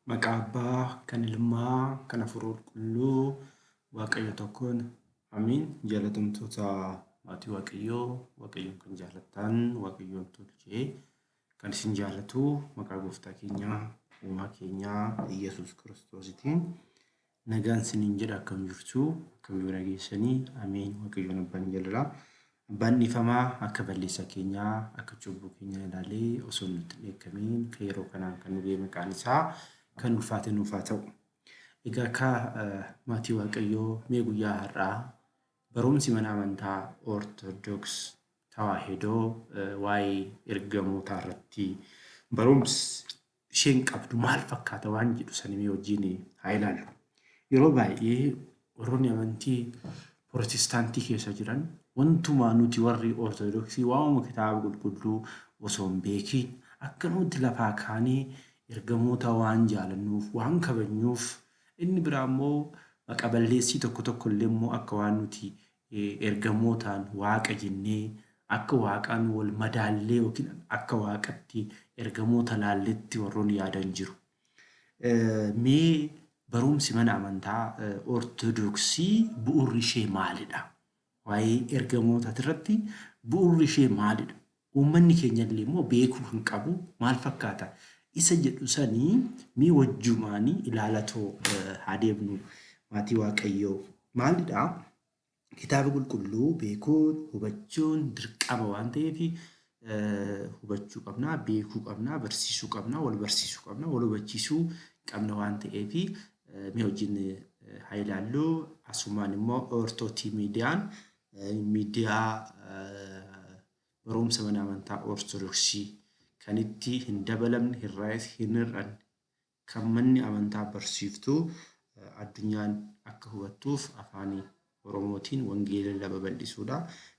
Maqaa Abbaa, kan Ilmaa, kan Hafuura Qulqulluu, Waaqayyo tokkoon. Amiin. Jaalatamtoota maatii Waaqayyoo, Waaqayyoon kan jaalattan, Waaqayyoon tolchee kan isin jaalatu maqaa gooftaa keenyaa, uumaa keenyaa Iyyasuus Kiristoositiin nagaan isiniin jedha. Akkam jirtu? Akkam yoo dhageessanii? Amiin. Waaqayyoon abbaan jaalalaa, abbaan dhiifamaa akka balleessaa keenyaa, akka cubbuu keenyaa ilaalee osoo nutti hin dheekkamiin kan yeroo kanaan kan nu ga'e maqaan isaa kan ulfaate nuuf haa ta'u. Egaa akka maatii Waaqayyoo mee guyyaa har'aa barumsi mana amantaa Ortodoks Tawaahidoo waa'ee ergamootaa irratti barumsi isheen qabdu maal fakkaata waan jedhu sani mee wajjin haa ilaallu. Yeroo baay'ee warroonni amantii Pirotestaantii keessa jiran wantuma nuti warri Ortodoksii waa'uma kitaaba qulqulluu osoo hin beekiin akka nuti lafaa kaanee ergamoota waan jaalannuuf, waan kabajnuuf, inni biraa immoo maqa balleessii tokko tokko illee immoo akka waan nuti ergamootaan waaqa jennee akka waaqaan wal madaallee yookiin akka waaqatti ergamoota laalletti warroonni yaadan jiru. Mee barumsi mana amantaa Ortodoksii bu'uurri ishee maalidha? Waa'ee ergamootaati irratti bu'uurri ishee maalidha? Uummanni keenya illee immoo beekuu kan qabu maal fakkaata? Isa jedhu sanii mee wajjumaanii ilaalatoo haa deemnu maatii Waaqayyoo. Maalidha? Kitaaba qulqulluu beekuun hubachuun dirqama waan ta'eef hubachuu qabna, beekuu qabna, barsiisuu qabna, wal barsiisuu qabna, wal hubachiisuu qabna waan ta'eef mee wajjin haa ilaallu. Asumaan immoo Ortootii miidiyaan miidiyaa barumsa mana amantaa Ortodoksii kan itti hin dabalamne, hin raayis, hin hir'anne kan manni amantaa barsiiftu addunyaan akka hubattuuf afaan Oromootiin wangeela babal'isuudha.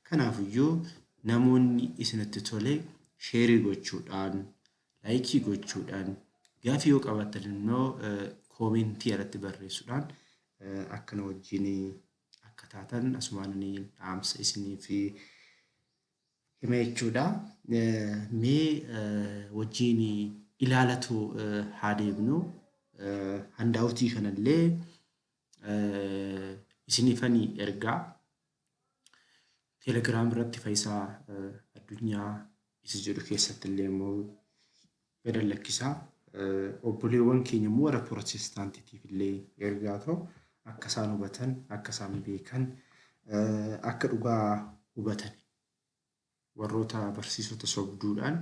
Kanaafiyyuu namoonni isinitti tole sheerii gochuudhaan, laayikii gochuudhaan, gaafii yoo qabaattan immoo koomentii irratti barreessuudhaan akka na wajjin akka taatan asumaan dhaamsa isiniif hima jechuudha. Mee wajjin ilaalatu haa deemnu. Handaawutii kanallee isiniifani ergaa. Telegiraam irratti Fayisaa Addunyaa isa jedhu keessatti illee immoo gad lakkisaa. Obboleewwan keenya immoo warra Pirotestaantiitiif illee ergaa ta'u akka isaan hubatan, akka isaan beekan, akka dhugaa hubatan warroota barsiisota sobduudhaan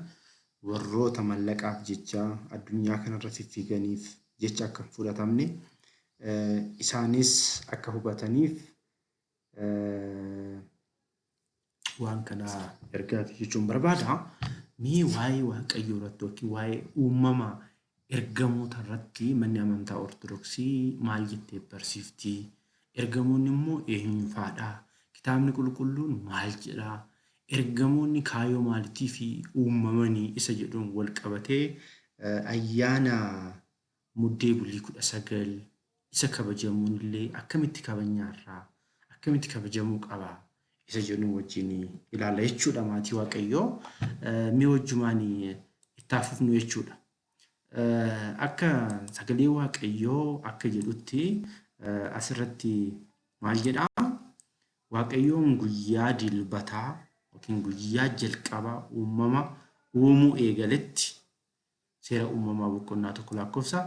warroota mallaqaaf jecha addunyaa kanarra fiffiiganiif jecha akka hin fudhatamne isaanis akka hubataniif waan kana ergaati jechuun barbaada. Mee waa'ee Waaqayyoo irratti yookiin waa'ee uumama ergamoota irratti manni amantaa Ortodoksii maal jettee barsiifti? Ergamoonni immoo eenyu faadha? Kitaabni qulqulluun maal jedha? Ergamoonni kaayyoo maaliitiif uumamanii isa jedhuun wal qabatee ayyaana Muddee bulii 19 isa kabajamuun illee akkamitti kabajnyaarraa akkamitti kabajamuu qaba isa jedhuun wajjin ilaalla jechuudha maatii Waaqayyoo. Mee wajjumaan itti haa fufnu jechuudha. Akka sagalee Waaqayyoo akka jedhutti asirratti maal jedhaa? Waaqayyoon guyyaa dilbataa yookiin guyyaa jalqabaa uumama uumuu eegaletti Seera Uumamaa boqonnaa 1 lakkoofsa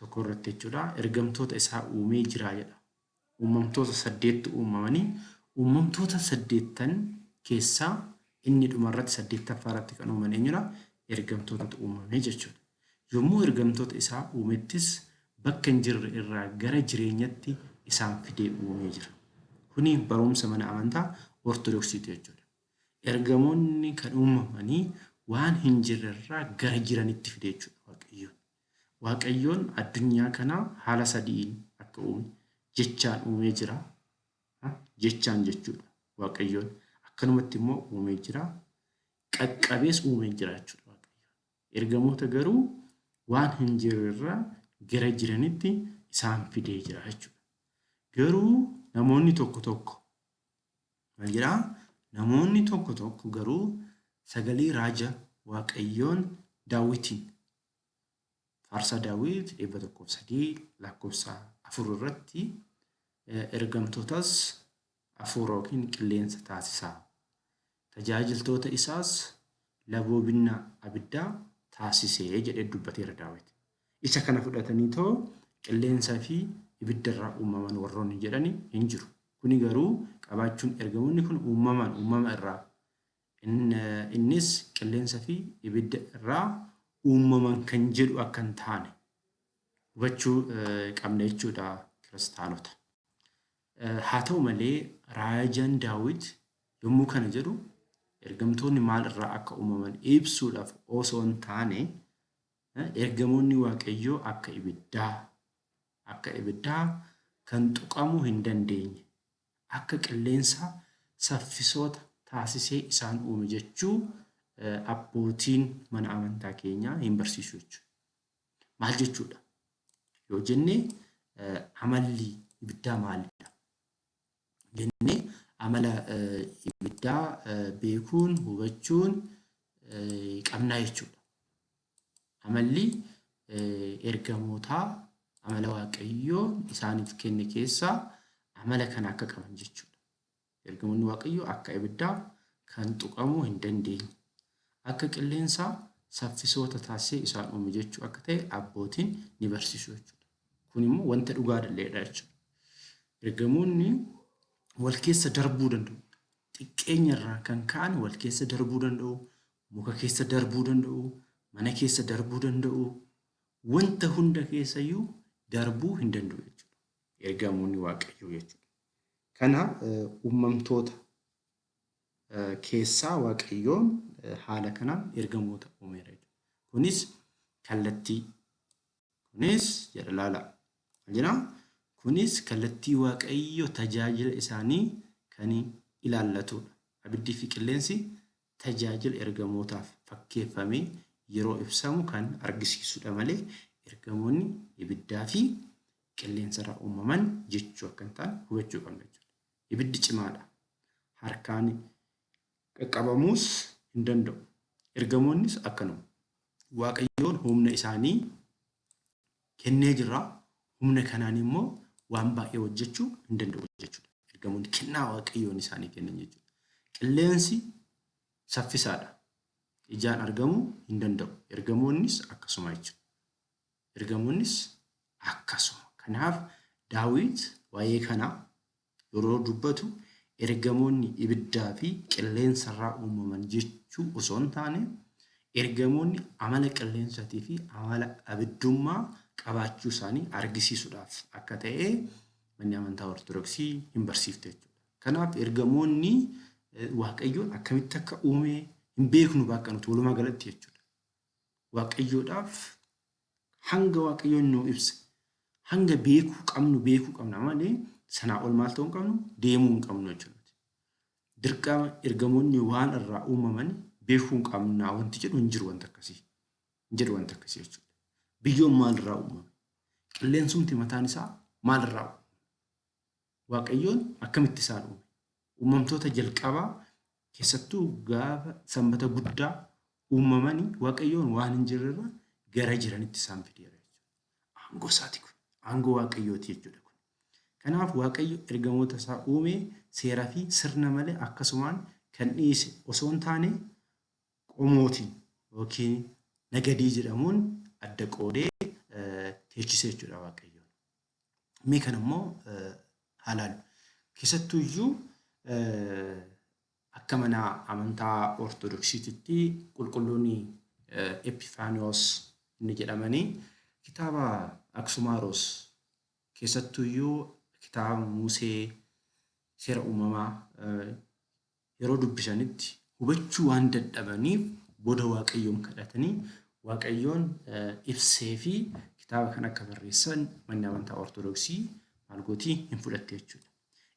1 irratti jechuudha. Ergamtoota isaa uumee jira jedha. Uumamtoota saddeettu uumamanii uumamtoota saddeettan keessaa inni dhuma irratti saddeettaffaa irratti kan uuman eenyudha? Ergamtootatu uumame jechuudha. Yommuu ergamtoota isaa uumettis bakka hin jirre irraa gara jireenyatti isaan fidee uumee jira. Kuni barumsa mana amantaa Ortodoksiiti jechuudha. Ergamoonni kan uumamanii waan hin jirre irraa gara jiranitti fide jechuudha Waaqayyoon. Waaqayyoon addunyaa kana haala sadiin akka uume jechaan uumee jira. Jechaan jechuudha Waaqayyoon. Akkanumatti immoo uumee jira. Qaqqabees uumee jira jechuudha Waaqayyoon. Ergamoota garuu waan hin jirre irraa gara jiranitti isaan fidee jira jechuudha. Garuu namoonni tokko tokko Maal jedhaa? Namoonni tokko tokko garuu sagalee raaja Waaqayyoon Daawwitiin. Faarsaa Daawit 103 lakkoofsa 4 irratti ergamtootas hafuura yookiin qilleensa taasisa. Tajaajiltoota isaas laboobinna abiddaa taasisee jedhee dubbateera Daawit. Isa kana fudhatanii too qilleensaa fi ibidda irraa uumaman warroonni jedhani hin jiru. Kuni garuu qabaachuun ergamoonni kun uumamaan uumama irraa innis qilleensa fi ibidda irraa uumaman kan jedhu akka hin taane hubachuu qabna jechuudha kiristaanota. Haa ta'u malee raajaan Daawit yommuu kana jedhu ergamtoonni maal irraa akka uumaman ibsuudhaaf osoo hin taane ergamoonni Waaqayyoo akka ibiddaa kan tuqamuu hin dandeenye, akka qilleensaa saffisoota taasisee isaan uume jechuu abbootiin mana amantaa keenyaa hin barsiisu jechuudha. Maal jechuudha? Yoo jenne, amalli ibiddaa maalidha? Jennee amala ibiddaa beekuun, hubachuun qabnaa jechuudha. Amalli ergamootaa amala Waaqayyoo isaaniif kenne keessaa amala kana akka qaban jechuudha. Ergamoonni Waaqayyoo akka ibiddaa kan tuqamuu hin dandeenye, akka qilleensaa saffisoota taasisee isaan uume jechuu akka ta'e abbootiin ni barsiisu jechuudha. Kun immoo wanta dhugaa dhalleedha jechuudha. Ergamoonni wal keessa darbuu danda'u. Xiqqeenya irraa kan ka'an wal keessa darbuu danda'u, muka keessa darbuu danda'u, mana keessa darbuu danda'u, wanta hunda keessayyuu darbuu hin danda'u jechuudha. Ergamoonni Waaqayyoo jechuudha. Kana uumamtoota keessaa Waaqayyoon haala kanaan ergamoota uumeera jechuudha. Kunis kallattii, kunis jedha, laala. Maal jedhaa? Kunis kallattii Waaqayyo tajaajila isaanii kan ilaallatudha. Abiddii fi qilleensi tajaajila ergamootaaf fakkeeffamee yeroo ibsamu kan argisiisudha malee ergamoonni ibiddaa fi qilleensarraa uumaman jechuu akka hin taane hubachuu qabna jechuudha. Ibiddi cimaadha. Harkaan qaqqabamuus hin danda'u. Ergamoonnis akkanuma. Waaqayyoon humna isaanii kennee jira. Humna kanaan immoo waan baay'ee hojjechuu hin danda'u jechuudha. Ergamoonni kennaa Waaqayyoon isaanii kennan jechuudha. Qilleensi saffisaadha. Ijaan argamuu hin danda'u. Ergamoonnis akkasuma jechuudha. Ergamoonnis akkasuma. Kanaaf Daawit waa'ee kanaa yeroo dubbatu ergamoonni ibiddaa fi qilleensarraa uumaman jechuu osoo hin taane, ergamoonni amala qilleensaatii fi amala abiddummaa qabaachuu isaanii argisiisuudhaaf akka ta'e manni amantaa Ortodoksii hin barsiifte jechuudha. Kanaaf ergamoonni Waaqayyoon akkamitti akka uume hin beeknu bakka nuti walumaa galatti jechuudha. Waaqayyoodhaaf hanga Waaqayyoon nuu ibse, hanga beekuu qabnu beekuu qabna malee sanaa ol maal ta'uu hin qabnu, deemuu hin qabnu jechuudha. Dirqama ergamoonni waan irraa uumaman beekuu hin qabnaa wanti jedhu hin jiru, wanta akkasii. Hin jedhu wanta akkasii jechuudha. Biyyoon maal irraa uumame? Qilleensumti mataan isaa maal irraa uumame? Waaqayyoon akkamitti isaan uume? Uumamtoota jalqabaa keessattuu gaafa sanbata guddaa uumamanii Waaqayyoon waan hin jirrerra gara jiranitti isaan fideera jechuudha. Aangoo isaati kun. Aangoo Waaqayyooti jechuudha kun. Kanaaf Waaqayyo ergamoota isaa uume seeraa fi sirna malee akkasumaan kan dhiise osoo hin taane, qomootiin yookiin nagadii jedhamuun adda qoodee teechisee jechuudha Waaqayyoon. Mee kana immoo haa ilaallu. Keessattuu iyyuu akka mana amantaa Ortodoksiititti qulqulluun Epifaaniyoos inni jedhamanii kitaaba Aksumaaros, keessattuu iyyuu kitaaba Musee, seera uumamaa yeroo dubbisanitti hubachuu waan dadhabaniif, booda Waaqayyoon kadhatanii Waaqayyoon ibsee fi kitaaba kan akka barreessan manni amantaa Ortodoksii maal gootii, hin fudhatte jechuudha.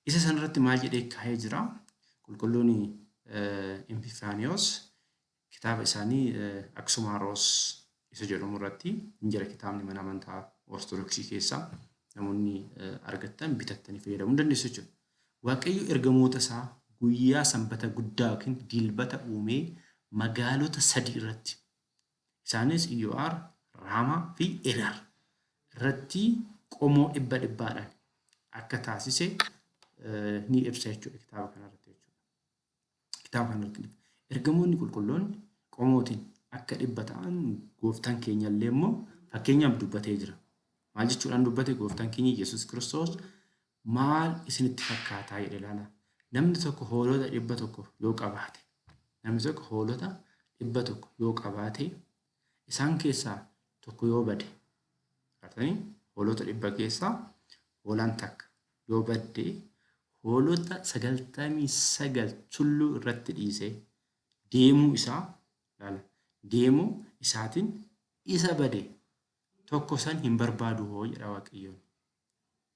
Isa sanarratti maal jedhee kaa'ee jira? Qulqulluun Epifaaniyoos kitaaba isaanii Aksumaaros isa jedhamu irratti hin jira. Kitaabni mana amantaa Ortodoksii keessaa namoonni argattan bitattanii fayyadamuu dandeessu jechuudha. Waaqayyo ergamoota isaa guyyaa sanbata guddaa yookiin dilbata uumee magaalota sadi irratti, isaanis Iyo'aar, Raamaa fi Erar irratti qomoo dhibba dhibbaadhaan akka taasise ni ibsa jechuudha kitaaba kanarratti jechuudha. Kitaaba kanarratti ergamoonni qulqulloonni qomootiin akka dhibba ta'an gooftaan keenya illee immoo fakkeenyaaf dubbatee jira. Maal jechuudhaan dubbate gooftaan keenya Yesuus Kiristoos maal isinitti fakkaataa jedhe ilaala. Namni tokko hoolota 100 yoo qabaate, namni tokko hoolota 100 yoo qabaate, isaan keessaa tokko yoo bade, argitanii, hoolota 100 keessaa hoolaan takka yoo badde, hoolota 99 tulluu irratti dhiisee deemuu isaa ilaala. Deemuu isaatiin isa bade tokko san hin barbaadu hoo jedha Waaqayyoon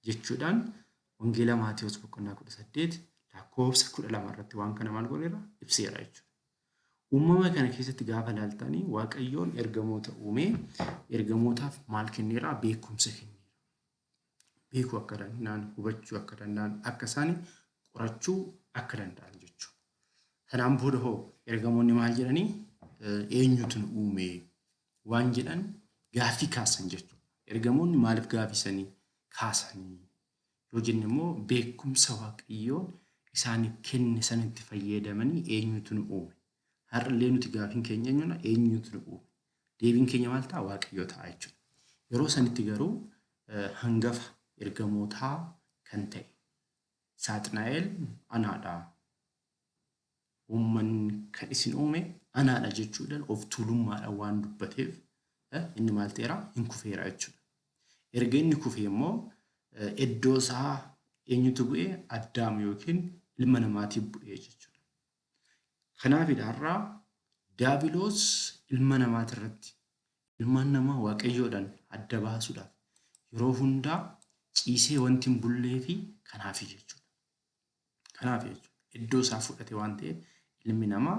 jechuudhaan Wangeela Maatewos boqonnaa 18 lakkoofsa 12 irratti waan kana maal godheera ibseera jechuudha. Uumama kana keessatti gaafa ilaaltanii Waaqayyoon ergamoota uumee ergamootaaf maal kenneera? Beekumsa kenneera. Beekuu akka danda'an, hubachuu akka danda'an, akka isaan qorachuu akka danda'an jechuudha. Sanaan booda hoo ergamoonni maal jedhanii eenyutu nu uume waan jedhan gaaffii kaasan jechuudha. Ergamoonni maaliif gaaffii sanii kaasanii yoo jenne immoo beekumsa Waaqayyoon isaaniif kenne sanitti fayyadamanii eenyutu nu uume? Har'allee nuti gaaffiin keenya eenyudha? Eenyutu nu uume? Deebiin keenya maal ta'a? Waaqayyoo ta'a jechuudha. Yeroo sanitti garuu hangafa ergamootaa kan ta'e Saaxinaa'el anaadha. Uummanni kan isin uume anaadha jechuudhaan of tuulummaadhaan waan dubbateef inni maal ta'eera? Hin kufeera jechuudha. Erga inni kufee immoo iddoo isaa eenyutu bu'e? Addaam yookiin ilma namaatiif bu'e jechuudha. Kanaafidha har'a Daabiloos ilma namaatirratti ilmaan namaa Waaqayyoodhaan adda baasuudhaaf yeroo hundaa ciisee wanti hin bullee fi kanaafi jechuudha. Kanaaf jechuudha. Iddoo isaa fudhate waan ta'eef ilmi namaa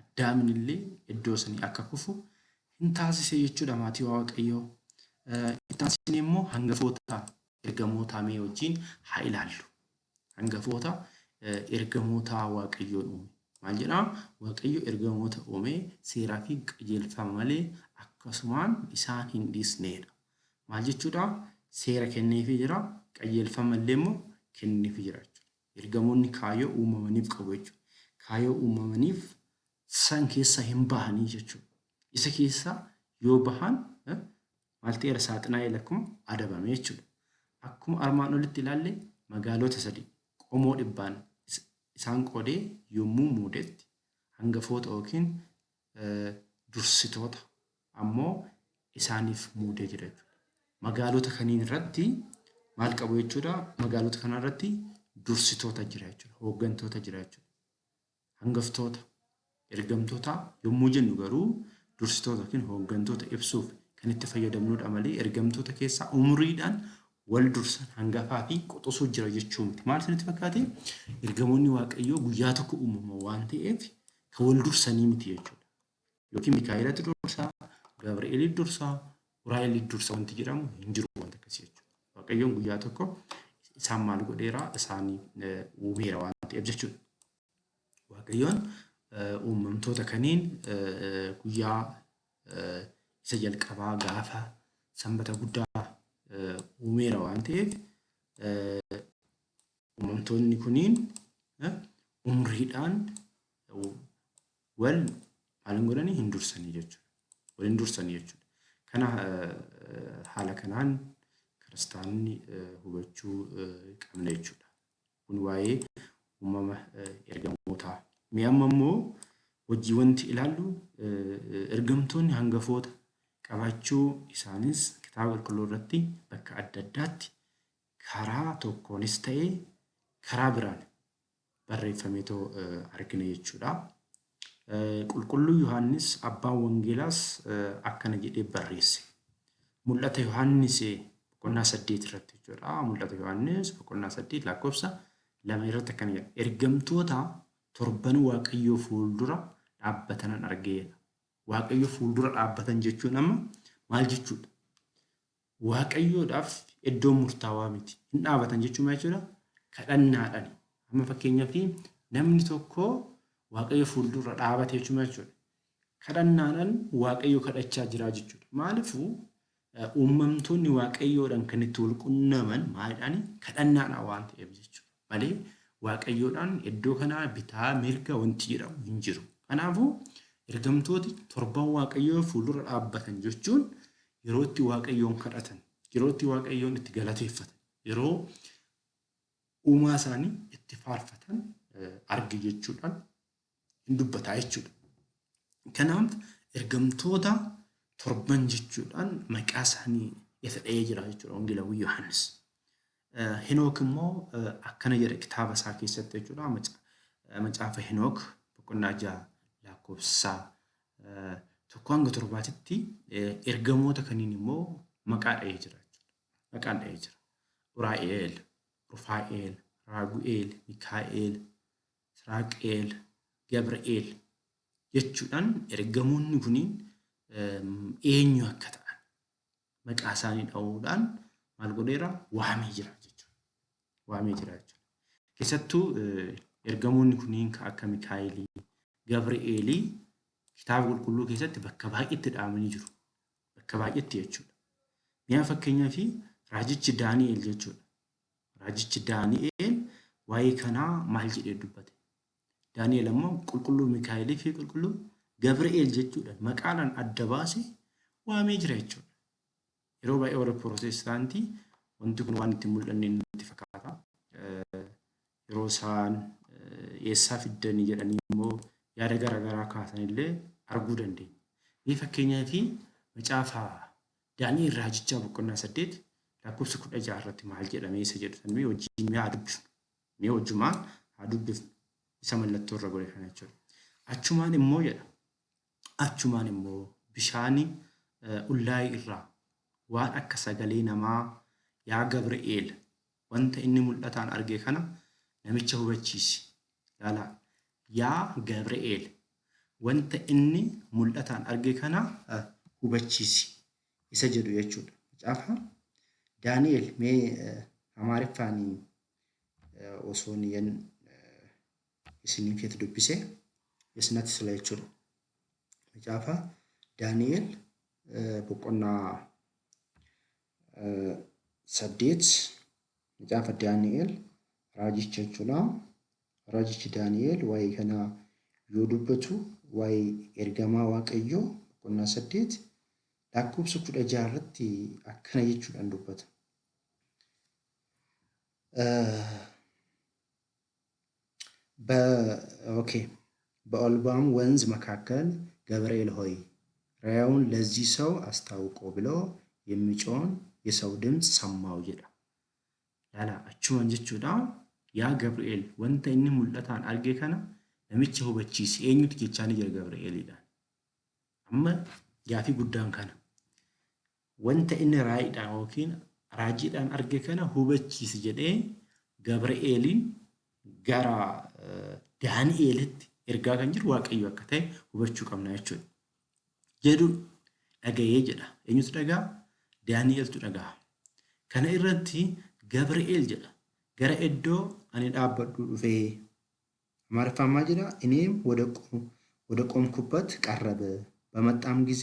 Addaamin illee iddoo sanii akka kufu hin taasise jechuudha maatii Waaqayyoo. Itti aansinee immoo hangafoota ergamootaa mee wajjin haa ilaallu. Hangafoota ergamootaa Waaqayyoon uume. Maal jedhaa? Waaqayyo ergamoota uume seeraa fi qajeelfama malee akkasumaan isaan hin dhiisneedha. Maal jechuudha? Seera kenneefii jira, qajeelfama illee immoo kenneefii jira jechuudha. Ergamoonni kaayyoo uumamaniif qabu jechuudha. Kaayyoo uumamaniif san keessaa hin bahanii jechuudha. Isa keessaa yoo bahan maal ta'eera? Saaxinaa'el akkuma adabame jechuudha. Akkuma armaan olitti ilaalle magaalota sadii qomoo dhibbaan isaan qoodee yommuu muudetti hangafoota yookiin dursitoota ammoo isaaniif muudee jira jechuudha. Magaalota kaniin irratti maal qabu jechuudha? Magaalota kana irratti dursitoota jira jechuudha. Hooggantoota jira jechuudha. Hangaftoota, ergamtoota yommuu jennu garuu dursitoota yookiin hooggantoota ibsuuf kan itti fayyadamnudha malee ergamtoota keessaa umriidhaan wal dursan hangafaa fi quxusuu jira jechuu miti. Maal isinitti fakkaate? Ergamoonni Waaqayyoo guyyaa tokko uumaman waan ta'eef kan wal dursanii miti jechuudha. Yookiin Mikaa'elatu dursaa, Gabri'eelitu dursaa, Uraa'elitu dursa wanti jedhamu hin jiru wanta akkasii jechuudha. Waaqayyoon guyyaa tokko isaan maal godheera? Isaan uumeera waan ta'eef jechuudha. Waaqayyoon uumamtoota kaniin guyyaa isa jalqabaa gaafa sanbata guddaa uumeera waan ta'eef uumamtoonni kuniin umriidhaan wal maal hin godhanii hin dursanii jechuudha. Wal hin dursanii jechuudha. Kana haala kanaan kiristaanni hubachuu qabna jechuudha. Kun waa'ee uumama ergamootaa. Mee amma immoo hojii wanti ilaallu ergamtoonni hangafoota qabaachuu isaanis kitaaba qulqulluu irratti bakka adda addaatti karaa tokkoonis ta'e karaa biraan barreeffameetoo argina jechuudha. Qulqulluu Yohaannis abbaan wangeelaas akkana jedhee barreesse. Mul'ata Yohaannis boqonnaa 8 irratti jechuudha. Mul'ata Yohaannis boqonnaa 8 lakkoofsa 2 irratti akkana jedha. Ergamtoota torban Waaqayyoo fuuldura dhaabbatanan argeedha. Waaqayyo fuuldura dhaabbatan jechuun amma maal jechuudha? Waaqayyoodhaaf iddoo murtaawaa miti. Hin dhaabatan jechuun maal jechuudha? Kadhannaadhaan. Amma fakkeenyaaf namni tokko Waaqayyo fuuldura dhaabate jechuun maal jechuudha? Kadhannaadhaan Waaqayyo kadhachaa jira jechuudha. Maaliifuu uumamtoonni Waaqayyoodhaan kan itti wal qunnaman maalidhaani? Kadhannaadhaan waan ta'eef jechuudha. Malee Waaqayyoodhaan iddoo kanaa bitaa mirga wanti jedhamu hin jiru. Kanaafuu ergamtooti torban Waaqayyoo fuuldura dhaabbatan jechuun yeroo itti Waaqayyoon kadhatan, yeroo itti Waaqayyoon itti galateeffatan, yeroo uumaa isaanii itti faarfatan arge jechuudhaan hin dubbataa jechuudha. Kanaaf ergamtoota torban jechuudhaan maqaa isaanii isa dha'ee jira jechuudha Wangeelawwi Yohaannis. Henook immoo akkana jedha kitaaba isaa keessatti jechuudha. Macaafa Henook boqonnaa 6 lakkoofsa 1 hanga 7tti ergamoota kaniin immoo maqaa dha'ee jira jechuudha. Maqaan dha'ee jira. Uraa'eel, Rufaa'eel, Raagu'eel, Mikaa'eel, Siraaqeel, Gabri'eel jechuudhaan ergamoonni kuniin eenyu akka ta'an maqaa isaanii dha'uudhaan maal godheera waamee jira jechuudha. Waamee jira jechuudha. Keessattuu ergamoonni kuniin kan akka Mikaa'elii, Gabri'eelii kitaaba qulqulluu keessatti bakka baay'eetti dha'amanii jiru. Bakka baay'eetti jechuudha. Mi'a fakkeenyaa fi raajichi Daani'el jechuudha. Raajichi Daani'el waa'ee kanaa maal jedhee dubbate? Daani'el ammoo qulqulluu Mikaa'elii fi qulqulluu Gabri'eel jechuudhaan maqaadhaan adda baasee waamee jira jechuudha. Yeroo baay'ee warri Pirootestaantii wanti kun waan itti mul'anne natti fakkaata. Yeroo isaan eessaa fiddanii jedhanii immoo yaada garaagaraa kaasan illee arguu dandeenya. Mee fakkeenyaa fi macaafa Daani'el raajichaa boqonnaa 8 lakkoofsa 16 irratti maal jedhamee isa jedhu san mee wajjin mee haa dubbifnu. Mee wajjumaan haa dubbifnu. Isa mallattoo irra godhe kana jechuudha. Achumaan immoo jedha. Achumaan immoo bishaani ullaayii irraa waan akka sagalee namaa yaa Gabri'eel wanta inni mul'ataan arge kana namicha hubachiisi. Ilaalaa. Yaa Gabri'eel wanta inni mul'ataan arge kana hubachiisi isa jedhu jechuudha. Macaafa Daani'el mee Amaariffaan osoo yan isiniif yetu dubbise isinatti tola jechuudha. Macaafa Daani'el boqonnaa 8 macaafa Daani'el raajicha jechuudha. Raajichi Daani'el waa'ee kanaa yoo dubbatu waa'ee ergamaa Waaqayyoo boqonnaa 8 lakkoofsa 16 irratti akkana jechuudhaan dubbata. ኦኬ በኦልባም ወንዝ መካከል ገብርኤል ሆይ ራእዩን ለዚህ ሰው አስታውቆ ብሎ የሚጮኸውን የሰው ድምፅ ሰማሁ jedha. Laala achumaan jechuudha yaa Gabri'eel wanta inni mul'ataan arge kana namicha hubachiisi eenyutu jechaa ni jira Gabri'eeliidhaan. Amma gaafii guddaan kana. Wanta inni raayiidhaan yookiin raajiidhaan arge kana hubachiisi jedhee Gabri'eeliin gara Daani'eelitti ergaa kan jiru Waaqayyo akka ta'e hubachuu qabna jechuudha. Jedhu dhaga'ee jedha. Eenyutu dhaga'a? Daani'eltu dhaga'a. Kana irratti Gabri'eel jedha gara iddoo ani dhaabbadhu dhufee. Amaariffaan maal jedha? እኔም ወደ ቆምኩበት ቀረበ፣ በመጣም ጊዜ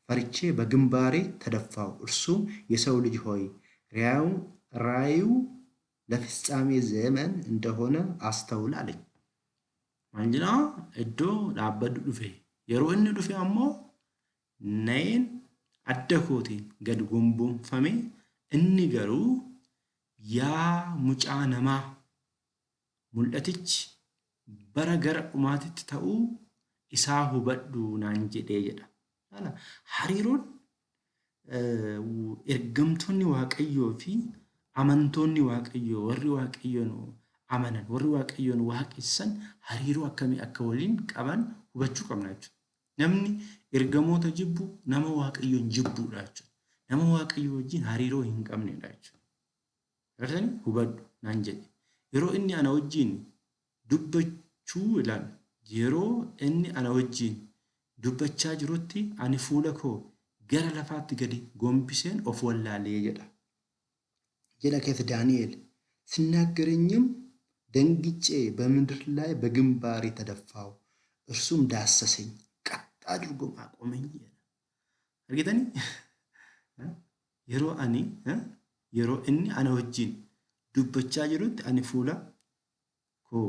ፈርቼ በግንባሬ ተደፋሁ። እርሱም የሰው ልጅ ሆይ ራእዩ ለፍጻሜ ዘመን እንደሆነ አስተውል አለኝ። Maal jedha? Iddoo dhaabbadhu dhufe. Yeroo inni dhufe ammoo na'een adda kootiin gad gomboonfame inni garuu yaa mucaa namaa mul'atichi bara gara dhumaatitti ta'uu isaa hubadhu naan jedhee jedha. Hariiroon ergamtoonni Waaqayyoo fi amantoonni Waaqayyoo warri Waaqayyoon amanan warri Waaqayyoon waaqessan hariiroo akkamii akka waliin qaban hubachuu qabna jechuudha. Namni ergamoota jibbu nama Waaqayyoon jibbuudha jechuudha. Nama Waaqayyoo wajjin hariiroo hin qabnedha jechuudha. Agartanii hubadhu naan jedhe. Yeroo inni ana wajjin dubbachuu ilaal yeroo inni ana wajjin dubbachaa jirutti ani fuula koo gara lafaatti gadi gombiseen of wallaalee jedha. Jedha keessa Daani'el. ሲናገረኝም ደንግጬ በምድር ላይ በግንባሬ ተደፋሁ። እርሱም ዳሰሰኝ፣ ቀጥ አድርጎም አቆመኝ jedha. Argitanii? Yeroo ani yeroo inni ana wajjin dubbachaa jirutti ani fuula koo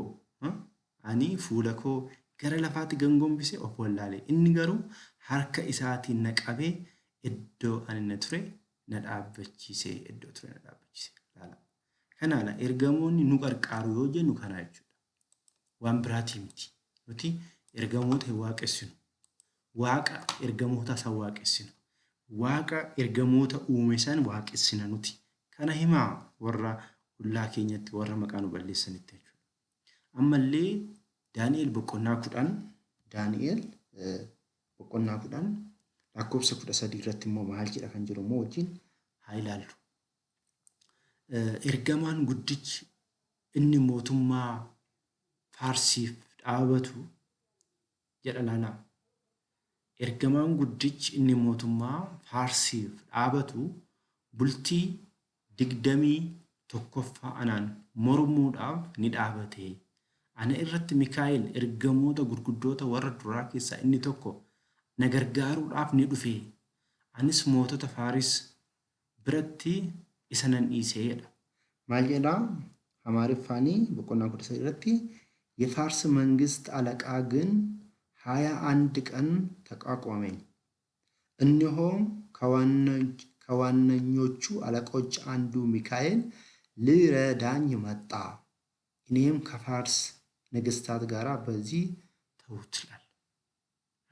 ani fuula koo gara lafaatti gangombise of wallaale. Inni garuu harka isaatiin na qabee iddoo ani na ture na dhaabbachiise. Iddoo ture na dhaabbachiise. Laala. Kanaadha ergamoonni nu qarqaaru yoo jennu kana jechuudha. Waan biraatii miti. Nuti ergamoota hin waaqessinu. Waaqa ergamoota san waaqessina. Waaqa ergamoota uume san waaqessina nuti. Kana himaa warra ollaa keenyatti warra maqaa nu balleessanitti jechuudha. Ammallee Daani'el boqonnaa 10 Daani'el boqonnaa 10 lakkoofsa 13 irratti immoo maal jedha kan jedhu immoo wajjin haa ilaallu. Ergamaan guddichi inni mootummaa Faarsiif dhaabatu jedha laalaa. Ergamaan guddichi inni mootummaa Faarsiif dhaabatu bultii 21ffaa anaan mormuudhaaf ni dhaabate. Ana irratti Mikaa'el ergamoota gurguddoota warra duraa keessaa inni tokko na gargaaruudhaaf ni dhufe. Anis mootota Faaris biratti isa nan dhiise jedha. Maal jedha? Amaariffaanii boqonnaa 13 irratti የፋርስ መንግስት አለቃ ግን 21 ቀን ተቋቋመኝ። እነሆም ከዋነኞቹ አለቆች አንዱ ሚካኤል ሊረዳኝ መጣ፣ እኔም ከፋርስ ነገስታት ጋር በዚህ ተውት ይላል።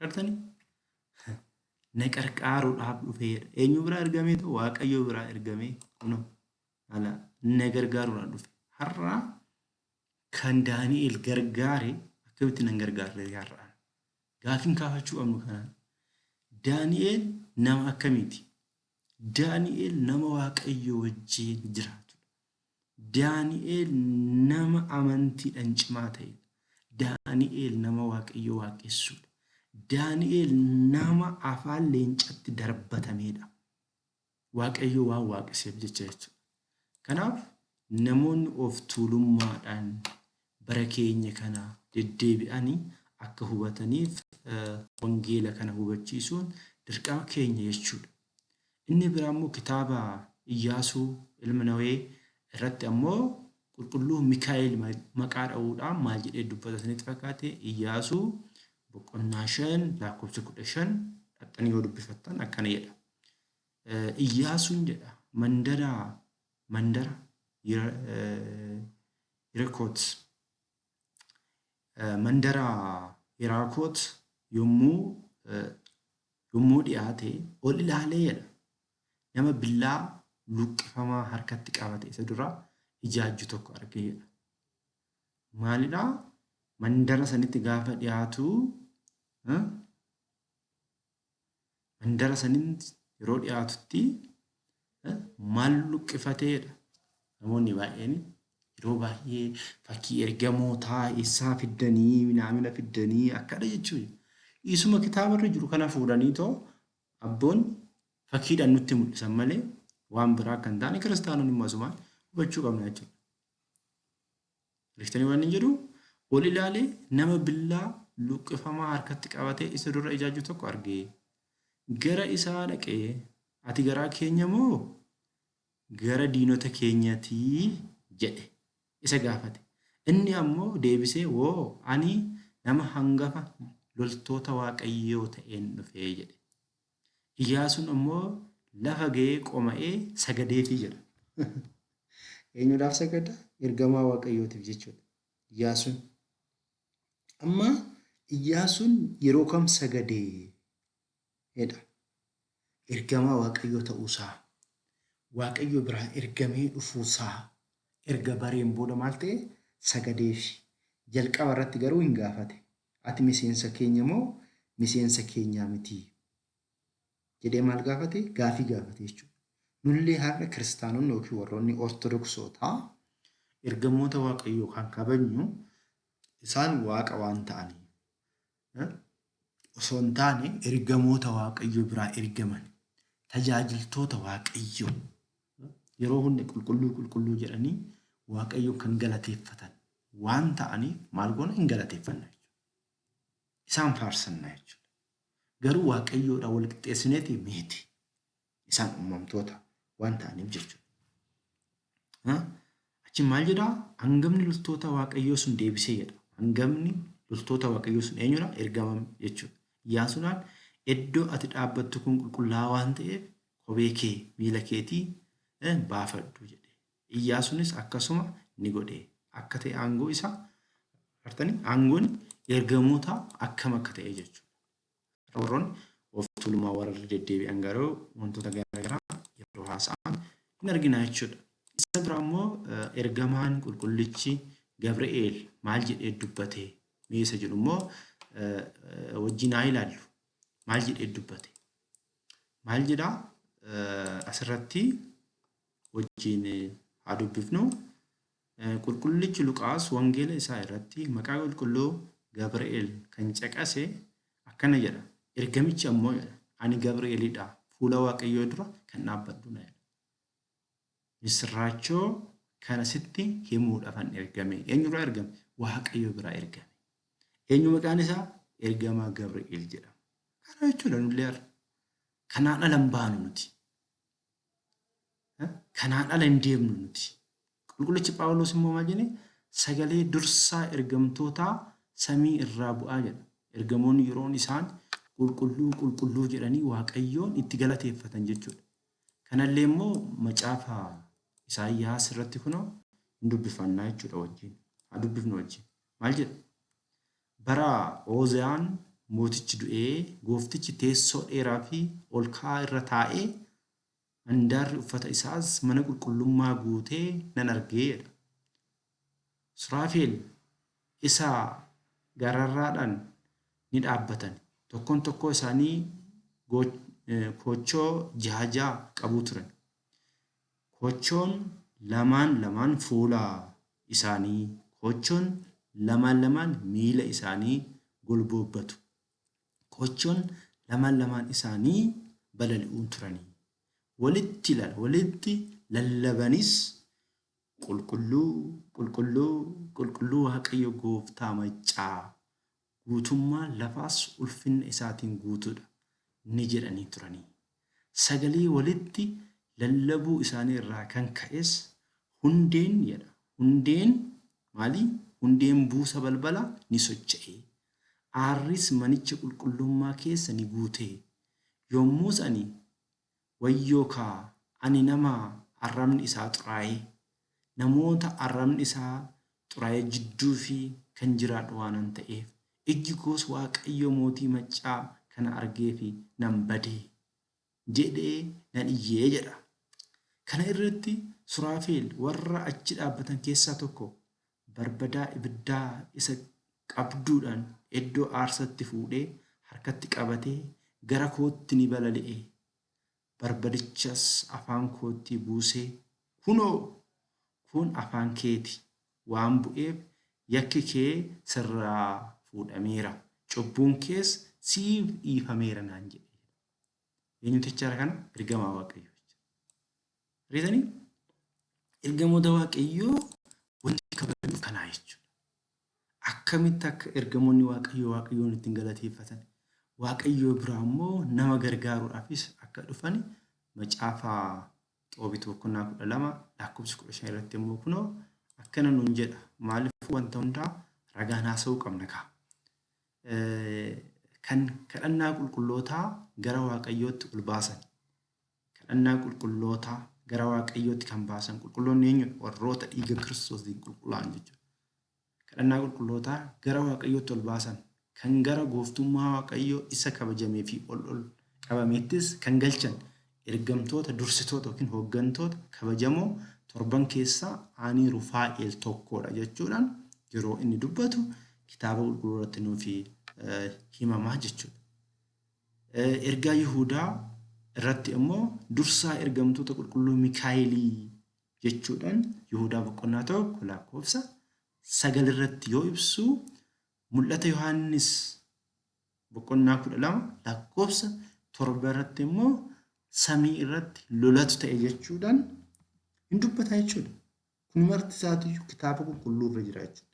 Argitanii? Na qarqaaruudhaaf dhufeera. Eenyu biraa ergameetu? Waaqayyo biraa ergamee kunoo ala na gargaaruudhaaf dhufe. Har'a kan Daani'el gargaare akkamitti nan gargaarre har'a? Gaafiin kaafachuu qabnu kanaan. Daani'el nama akkamiiti? Daani'el nama Waaqayyo wajjin jiraatudha. Daani'el nama amantiidhaan cimaa ta'edha. Daani'el nama Waaqayyo waaqessudha. Daani'el nama afaan leencatti darbatamedha. Waaqayyo waan waaqesseef jecha jechuudha. Kanaaf namoonni of tuulummaadhaan bara keenya kana deddeebi'anii akka hubataniif wangeela kana hubachiisuun dirqama keenya jechuudha. Inni biraa immoo kitaaba Iyyaasuu ilma Nawee irratti ammoo qulqulluu Mikaa'el maqaa dha'uudhaan maal jedhee dubbata isinitti fakkaate? Iyyaasuu boqonnaa 5 lakkoofsa 15 dhaqxanii yoo dubbifattan akkana jedha. Iyyaasuun jedha mandara mandara Yirikoot mandara Yiraakoot yommuu yommuu dhiyaate ol ilaalee jedha. Nama billaa luqqifamaa harkatti qabate isa dura ijaajju tokko argee jedha. Maalidha? Mandara sanitti gaafa dhiyaatu mandara sanitti yeroo dhiyaatutti maal luqqifateedha? Namoonni baay'een yeroo baay'ee fakkii ergamootaa eessaa fiddanii minaamina fiddanii akkadha jechuudha. Isuma kitaabarra jiru kana fuudhanii too abboonni fakkiidhaan nutti mul'isan malee waan biraa akka hin taane kiristaanonni immoo asumaan hubachuu qabna jechuudha. Riftanii waan inni jedhu ol ilaalee nama billaa luqqifamaa harkatti qabatee isa dura ijaajju tokko argee gara isaa dhaqee ati garaa keenya moo gara diinota keenyatii jedhe isa gaafate. Inni ammoo deebisee woo ani nama hangafa loltoota Waaqayyoo ta'een dhufee jedhe. Iyyaasuun ammoo lafa ga'ee qoma'ee sagadeefii jedha. Eenyudhaaf sagada? Ergamaa Waaqayyootiif jechuudha. Iyyaasuun. Amma Iyyaasuun yeroo kam sagadee? Jedha. Ergamaa Waaqayyoo ta'uusaa, Waaqayyo biraa ergamee dhufuusaa erga bareen booda maal ta'e? Sagadeefi. Jalqaba irratti garuu hin gaafate. Ati miseensa keenya moo miseensa keenyaa miti? Jedhee maal gaafate? Gaafii gaafate jechuudha. Nullee har'a kiristaanonni yookiin warroonni ortodoksootaa ergamoota Waaqayyoo kan kabajnu isaan Waaqa waan ta'aniif osoo hin taane ergamoota Waaqayyoo biraa ergaman tajaajiltoota Waaqayyoo yeroo hunda qulqulluu qulqulluu jedhanii Waaqayyoon kan galateeffatan waan ta'aniif maal goona hin galateeffanna jechuudha. Isaan faarsanna jechuudha. Garuu Waaqayyoodhaan wal qixxeessineeti miti. Isaan uumamtoota waan ta'aniif jechuudha. Achi maal jedhaa? Hangamni loltoota Waaqayyoo sun deebisee jedha. Hangamni loltoota Waaqayyoo sun eenyudha? Ergama jechuudha. Iyyaasuudhaan iddoo ati dhaabbattu kun qulqullaa'aa waan ta'eef kophee kee miila keetii baafadhu jedhe. Iyyaasuunis akkasuma ni godhe. Akka ta'e aangoo isaa artanii aangoon ergamoota akkam akka ta'e jechuudha. Warroonni of tuulummaa warra deddeebi'an garuu wantoota garaagaraa yeroo haasa'an hin argina jechuudha. Isa biraa immoo ergamaan qulqullichi Gabri'eel maal jedhee dubbate? Mee isa jedhu immoo wajjin haa ilaallu. Maal jedhee dubbate? Maal jedhaa? Asirratti wajjin haa dubbifnu. Qulqullichi Luqaas wangeela isaa irratti maqaa qulqulluu Gabri'eel kan caqase akkana jedha. Ergamichi ammoo jedha, ani Gabri'eelidha, fuula Waaqayyoo dura kan dhaabbadhu na jedha. Misirraachoo kana sitti himuudhaafan ergame. Eenyurraa ergame? Waaqayyo biraa ergame. Eenyu maqaan isaa? Ergamaa Gabri'eel jedhama. Kana jechuudha nullee har'a. Kanaan ala hin baanu nuti. Kanaan ala hin deemnu nuti. Qulqullichi Phaawulos immoo maal jedhe? Sagalee dursaa ergamtootaa samii irraa bu'aa jedha. Ergamoonni yeroon isaan qulqulluu qulqulluu jedhanii Waaqayyoon itti galateeffatan jechuudha. Kanallee immoo macaafa Isaayyaas irratti kunoo hin dubbifannaa jechuudha wajjin. Haa dubbifnu wajjin. Maal jedha? Bara Ooziyaan mootichi du'ee gooftichi teessoo dheeraa fi ol ka'aa irra taa'ee handaarri uffata isaas mana qulqullummaa guutee nan argee jedha. Suraafeel isa gararraadhaan ni dhaabbatan. Tokkoon tokkoo isaanii koochoo jaha jaha qabu turan. Koochoon lamaan lamaan fuula isaanii, koochoon lamaan lamaan miila isaanii golboobbatu. Koochoon lamaan lamaan isaanii balali'uun turanii. Walitti ilaala, walitti lallabanis qulqulluu, qulqulluu, qulqulluu Waaqayyo gooftaa maccaa guutummaan lafaas ulfinna isaatiin guutuudha ni jedhanii turanii. Sagalee walitti lallabuu isaanii irraa kan ka'es hundeen jedha. Hundeen maali? Hundeen buusa balbala ni socho'e. Aarris manicha qulqullummaa keessa ni guute. Yommus ani, Wayyoo kaa, ani nama arrabni isaa xuraa'e, namoota arrabni isaa xuraa'e jidduu fi kan jiraadhu waanan ta'eef, ijji koos Waaqayyo mootii maccaa kana argee fi nan bade jedhee nan iyye jedha. Kana irratti Suraafeel warra achi dhaabbatan keessaa tokko barbadaa ibiddaa isa qabduudhaan iddoo aarsatti fuudhee harkatti qabatee gara kootti ni balali'e. Barbadichas afaan koottii buusee, Kunoo, kun afaan keeti waan bu'eef yakki kee sirraa fuudhameera, cubbuun kees siif dhiifameera naan jedhe. Eenyutu jechaadha kana? Ergamaa Waaqayyoo. Argitanii? Ergamoota Waaqayyoo wanti kabajnu kanaa jechuudha. Akkamitti akka ergamoonni Waaqayyoo Waaqayyoon ittiin galateeffatan, Waaqayyoo biraa immoo nama gargaaruudhaafis akka dhufan macaafa Xoobit boqonnaa 12 lakkoofsa 15 irratti immoo kunoo akkana nuun jedha. Maaliif wanta hundaa ragaan haasa'uu qabna kaa. Kan kadhannaa qulqullootaa gara Waaqayyootti ol baasan. Kadhannaa qulqullootaa gara Waaqayyootti kan baasan qulqulloonni eenyudha? Warroota dhiiga Kiristoosiin qulqullaa'an jechuudha. Kadhannaa qulqullootaa gara Waaqayyootti ol baasan, kan gara gooftummaa Waaqayyoo isa kabajamee fi ol ol qabameettis kan galchan ergamtoota dursitoota yookiin hooggantoota kabajamoo torban keessaa ani Rufaa'el tokkodha jechuudhaan yeroo inni dubbatu kitaaba qulqulluu irratti nuuf himamaa jechuudha. Ergaa Yihuudaa irratti immoo dursaa ergamtoota qulqulluu Mikaa'elii jechuudhaan Yihuudaa boqonnaa 1 lakkoofsa 9 irratti yoo ibsu mul'ata Yohaannis boqonnaa 12 lakkoofsa 7 irratti immoo samii irratti lolatu ta'e jechuudhaan hin dubbata jechuudha. Kun marti isaatiyyuu kitaaba qulqulluu irra jira jechuudha.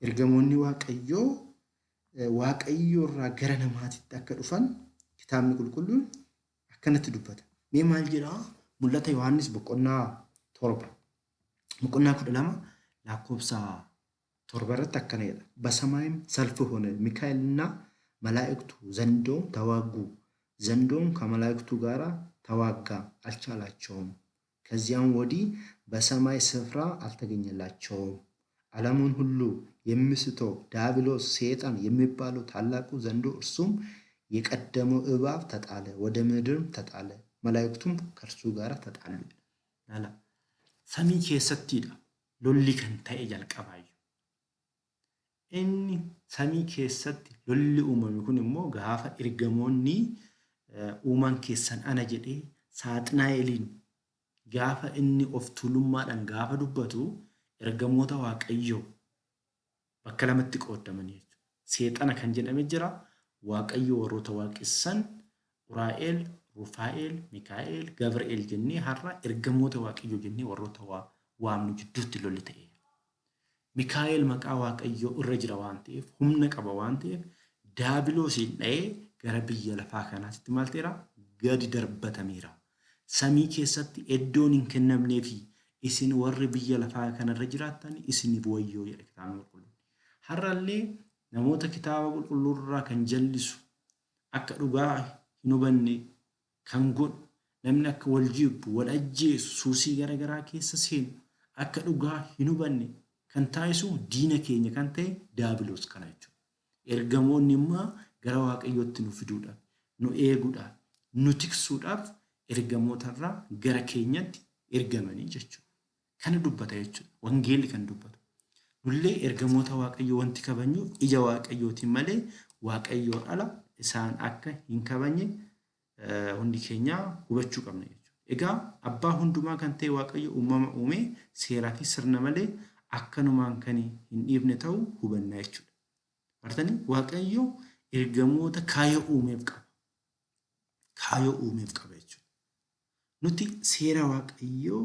Ergamoonni Waaqayyoo Waaqayyoo irraa gara namaatitti akka dhufan Kitaabni qulqulluun akkanatti dubbata. Mee maal jedhaa? Mul'ata Yohaannis boqonnaa 7, boqonnaa 12 lakkoofsa 7 irratti akkana jedha. በሰማይም ሰልፍ ሆነ፣ ሚካኤልና መላእክቱ ዘንዶውን ተዋጉ፣ ዘንዶውም ከመላእክቱ ጋር ተዋጋ፣ አልቻላቸውም። ከዚያም ወዲህ በሰማይ ስፍራ አልተገኘላቸውም። ዓለሙን ሁሉ የሚስተው ዲያብሎስ ሰይጣን የሚባለው ታላቁ ዘንዶ እርሱም የቀደመው እባብ ተጣለ፣ ወደ ምድርም ተጣለ፣ መላእክቱም ከእርሱ ጋር ተጣሉ። Laala. Samii keessattidha lolli kan ta'e jalqabaayyuu. Inni samii keessatti lolli uumame kun immoo gaafa ergamoonni uumaan keessan ana jedhee saaxinaa'eliin gaafa inni of tuulummaadhaan gaafa dubbatu ergamoota Waaqayyoo bakka lamatti qoodamanii jechuudha. Seexana kan jedhame jira. Waaqayyo warroota waaqessan Uraa'el, Rufaa'el, Mikaa'el, Gabri'eel jennee har'a ergamoota Waaqayyoo jennee warroota waamnu jidduutti lolli ta'e. Mikaa'el maqaa Waaqayyoo irra jira waan ta'eef, humna qaba waan ta'eef, Daabiloosiin dha'ee gara biyya lafaa kanaatti maal ta'eera? Gadi darbatameera. Samii keessatti iddoon hin kennamneefi isin warri biyya lafaa kanarra jiraattan isiniif wayyoo jedha kitaabni qulqulluun. Har'allee namoota kitaaba qulqulluurraa kan jallisu, akka dhugaa hin hubanne kan godhu, namni akka wal jibbu, wal ajjeesu, suusii garaagaraa keessa seenu, akka dhugaa hin hubanne kan taasisu diina keenya kan ta'e Daabiloos kana jechuudha. Ergamoonni immoo gara Waaqayyootti nu fiduudhaaf, nu eeguudhaaf, nu tiksuudhaaf ergamootarraa gara keenyatti ergamanii jechuudha. Kana dubbata jechuudha. Wangeelli kan dubbatu. Nullee ergamoota Waaqayyoo wanti kabajnuuf ija Waaqayyootiin malee Waaqayyoon ala isaan akka hin kabajne hundi keenya hubachuu qabna jechuudha. Egaa abbaa hundumaa kan ta'e Waaqayyo uumama uumee seeraa fi sirna malee akkanumaan kan hin dhiifne ta'uu hubanna jechuudha. Bartanii, Waaqayyo ergamoota kaayyoo uumeef qaba. Kaayyoo uumeef qaba jechuudha. Nuti seera Waaqayyoo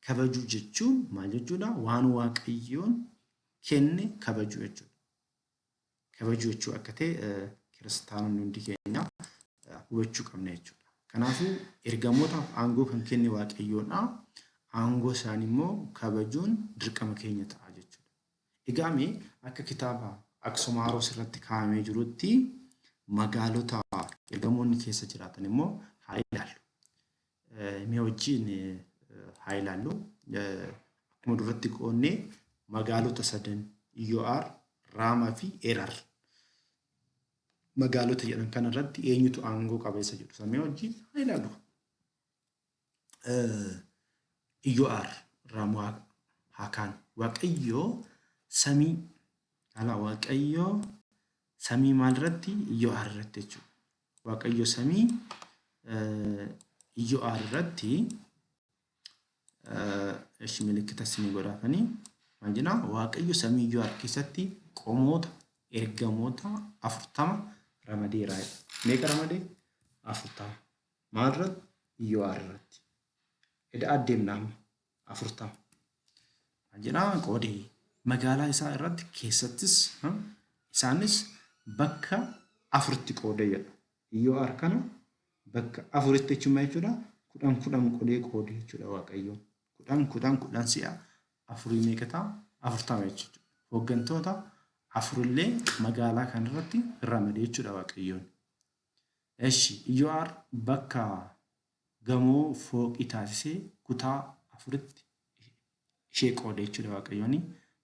kabajuu jechuun maal jechuudha? Waan Waaqayyoon kenne kabajuu jechuudha. Kabajuu jechuu akka ta'e kiristaanonni hundi keenya hubachuu qabna jechuudha. Kanaafuu ergamootaaf aangoo kan kenne Waaqayyoodha. Aangoo isaanii immoo kabajuun dirqama keenya ta'a jechuudha. Egaa mee akka kitaaba Aksumaaros irratti kaa'amee jirutti magaalota ergamoonni keessa jiraatan immoo haa ilaallu. Mee wajjin haa ilaallu. Akkuma duratti qoonnee magaalota sadan Iyyoo'aar, Raamaa fi Erar magaalota jedhan kanarratti eenyutu aangoo qaba isa jedhu samee wajjin haa ilaallu. Iyyoo'aar Raamoo haa kaanu. Waaqayyoo samii ala, Waaqayyoo samii maal irratti? Iyyoo'aar irratti jechuudha. Waaqayyo samii Iyyoo'aar irratti ishi milikkita isinii godhaafanii maal jedhaa? Waaqayyo samii Iyyoo'aar keessatti qomoota ergamoota 40 ramadeera. Meeqa ramadee? 40. Maal irratti? Iyyoo'aar irratti. Eda adeemna amma 40. Maal jedhaa? Qoodee magaalaa isaa irratti keessattis isaanis bakka afuritti qoodee jedha. Iyyoo'aar kana bakka afuritti jechuun maal jechuudha? 10 10 qodee qoodee jechuudha Waaqayyoon. 10 10 10 si'a afurii meeqa ta'a? 40 jechuudha. Hooggantoota afurillee magaalaa kanarratti ramadee jechuudha Waaqayyoon. Eshi Iyyoo'aar bakka gamoo fooqii taasisee kutaa afuritti ishee qoode jechuudha Waaqayyoon.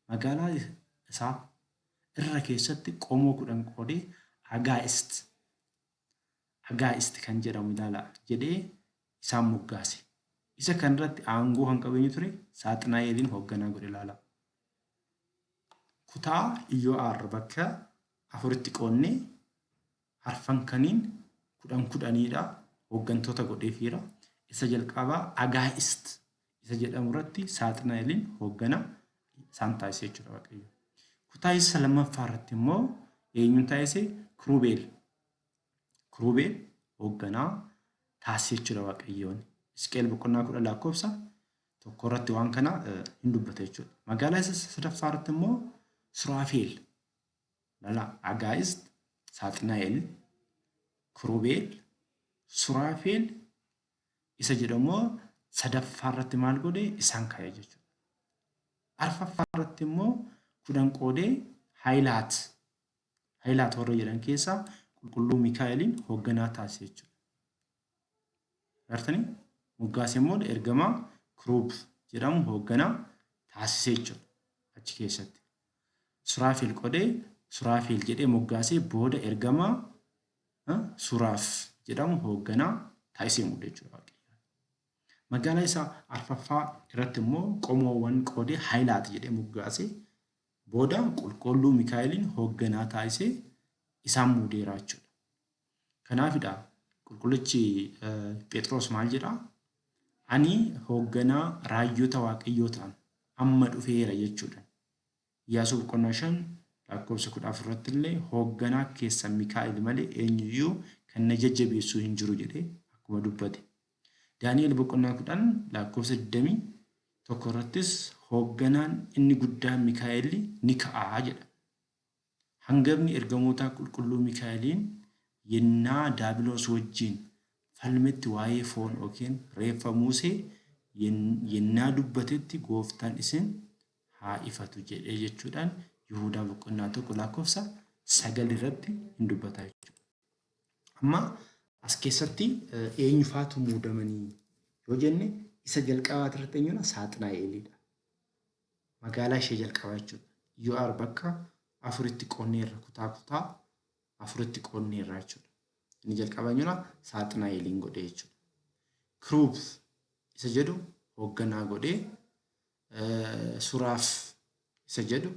Magaalaa isaa irra keessatti qomoo 10 qoodee Agaa'ist kan jedhamu ilaala jedhee isaan moggaase. Isa kanarratti aangoo kan qabu eenyu ture? Saaxinaa'eliin hoogganaa godhe ilaala. Kutaa Iyyoo'aar bakka afuritti qoonnee arfan kaniin 10 10dha hooggantoota godheefiira. Isa jalqabaa Agaa'ist isa jedhamu irratti Saaxinaa'eliin hoogganaa isaan taasise jechuudha Waaqayyo. Kutaa isa lammaffaa irratti immoo eenyuun taasise? Kiruubeel. Kiruubeel hoogganaa taasise jechuudha Waaqayyoon. Hisqeel boqonnaa 10 lakkoofsa 1 irratti waan kana hin dubbata jechuudha. Magaalaa isa sadaffaa irratti immoo Suraafeel. Lala, Agaa'ist, Saaxinaa'el, Kiruubeel, Suraafeel isa jedhamu sadaffaa irratti maal godhe isaan kaa'e jechuudha. Arfaffaa irratti immoo 10 qoodee Hayilaat Hayilaat warra jedhan keessaa qulqulluu Mikaa'eliin hoogganaa taasise jechuudha. Agartanii? Moggaasee immoo ergamaa Kiruub jedhamu hoogganaa taasise jechuudha achi keessatti. Suraafeel qodee Suraafeel jedhee moggaasee booda ergamaa Suraaf jedhamu hoogganaa taasisee muude jechuudha Waaqayyo. Magaalaa isaa arfaffaa irratti immoo qomoowwan qoodee Hayilaat jedhee moggaasee booda qulqulluu Mikaa'eliin hoogganaa taasisee isaan muudeera jechuudha. Kanaafidha qulqullichi Phexros maal jedhaa? Ani hoogganaa raayyota Waaqayyoo ta'an amma dhufeera jechuudha. Iyyaasuu boqonnaa 5 lakkoofsa 14 irratti illee hoogganaa keessan Mikaa'el malee eenyuyyuu kan na jajjabeessuu hin jiru jedhee akkuma dubbate. Daani'el boqonnaa 10 lakkoofsa 21 irrattis hoogganaan inni guddaan Mikaa'elli ni ka'a jedha. Hangafni ergamootaa qulqulluu Mikaa'eliin yennaa Daabiloos wajjiin falmetti waa'ee foon yookiin reeffa Muusee yennaa dubbatetti Gooftaan isin haa ifatu jedhee jechuudhaan Yihuudaa boqonnaa 1 lakkoofsa 9 irratti hin dubbata jechuudha. Amma as keessatti eenyufaatu muudamanii yoo jenne isa jalqabaati irratti eenyudha? Saaxinaa'eelidha. Magaalaa ishee jalqabaa jechuudha. UR bakka afuritti qoonneerra kutaa kutaa afuritti qoonneerra jechuudha. Inni jalqabaa eenyudha? Saaxinaa'eeliin godhee jechuudha. Kiruub isa jedhu hoogganaa godhee Suraaf isa jedhu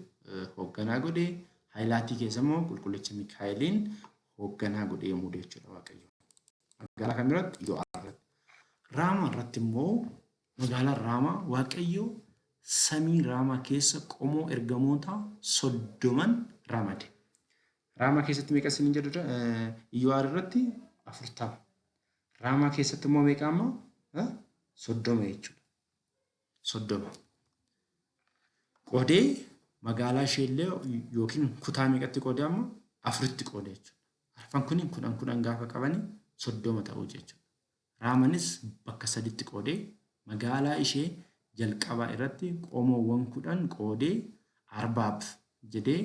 hoogganaa godhee Haayilaatii keessa immoo qulqullicha Mikaa'eliin hoogganaa godhee muude jechuudha Waaqayyo. Magaalaa kam irratti? Yo'aa irratti. Raamaa irratti immoo magaalaa Raamaa Waaqayyo samii Raamaa keessa qomoo ergamootaa soddoman ramade. Raamaa keessatti meeqa isin jedhu Iyyoo'aar irratti 40. Raamaa keessatti immoo meeqa amma? 30 jechuudha. 30. Qoodee magaalaa ishee illee yookiin kutaa meeqatti qoodee amma? Afuritti qoodee jechuudha. Arfan kun 10 10 gaafa qabani 30 ta'uu jechuudha. Raamanis bakka saditti qoodee magaalaa ishee jalqabaa irratti qomoowwan 10 qoodee Arbaab jedhee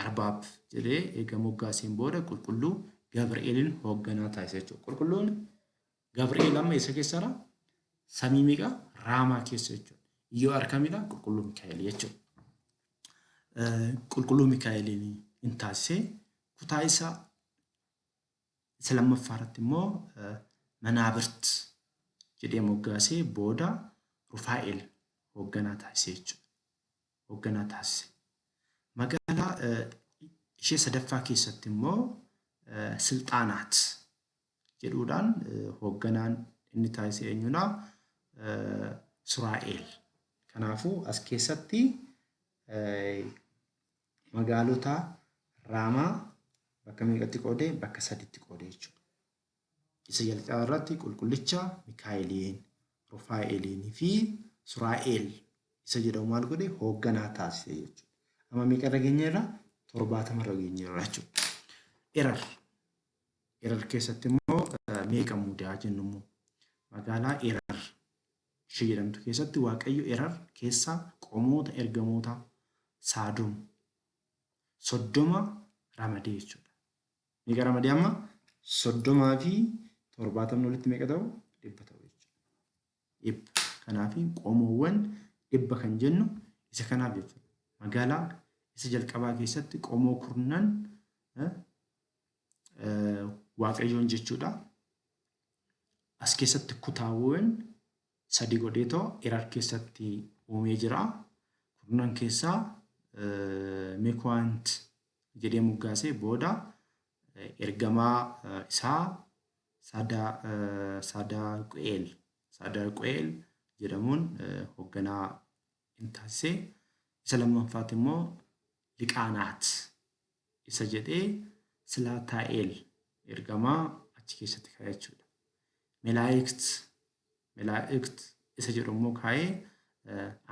Arbaab jedhee eega moggaaseen booda qulqulluu Gabri'eelin hoogganaa taasise jechuudha. Qulqulluun Gabri'eel amma eessa keessadha? Samii meeqa? Raamaa keessa jechuudha. Iyyoo arkamidha? Qulqulluu Mikaa'el jechuudha. Qulqulluu Mikaa'eliin hin taasisee kutaa isaa isa lammaffaa irratti immoo Manaabirt jedhee moggaasee booda Rufaa'el hoogganaa taasisee jechuudha. Hoogganaa taasise. Magaalaa ishee sadaffaa keessatti immoo Silxaanaat jedhuudhaan hoogganaan inni taasise eenyudha? Suraa'eel. Kanaafuu as keessatti magaalota Raamaa bakka meeqatti qoode? Bakka saditti qoode jechuudha. Isa jalqaba irratti qulqullicha Mikaa'eliin, Rufaa'eliin fi Suraa'eel isa jedhamu maal godhe? Hoogganaa taasise jechuudha. Amma meeqa irra geenyeerra? 70 irra geenyeerra jechuudha. Erar. Erar keessatti immoo meeqa muude haa jennu immoo magaalaa Erar ishee jedhamtu keessatti Waaqayyo Erar keessaa qomoota ergamoota Saadoom 30 ramadee jechuudha. Meeqa ramadee amma? 30 fi 70 walitti meeqa ta'u? 100 ta'u jechuudha. 100. Kanaaf qomoowwan 100 kan jennu isa kanaaf jechuudha. Magaalaa isa jalqabaa keessatti qomoo kurnan Waaqayyoon jechuudha. As keessatti kutaawwan sadi godheetoo Erar keessatti uumee jira. Kurnan keessaa Mekuwaant jedhee moggaasee booda ergamaa isaa Saadaqu'eel Saadaqu'eel jedhamuun hoogganaa in taasise. Isa lammaffaatti immoo Liqaanaat isa jedhee Silaataa'eel ergamaa achi keessatti kaa'e jechuudha. Melaa'ikt Melaa'ikt isa jedhu immoo kaa'ee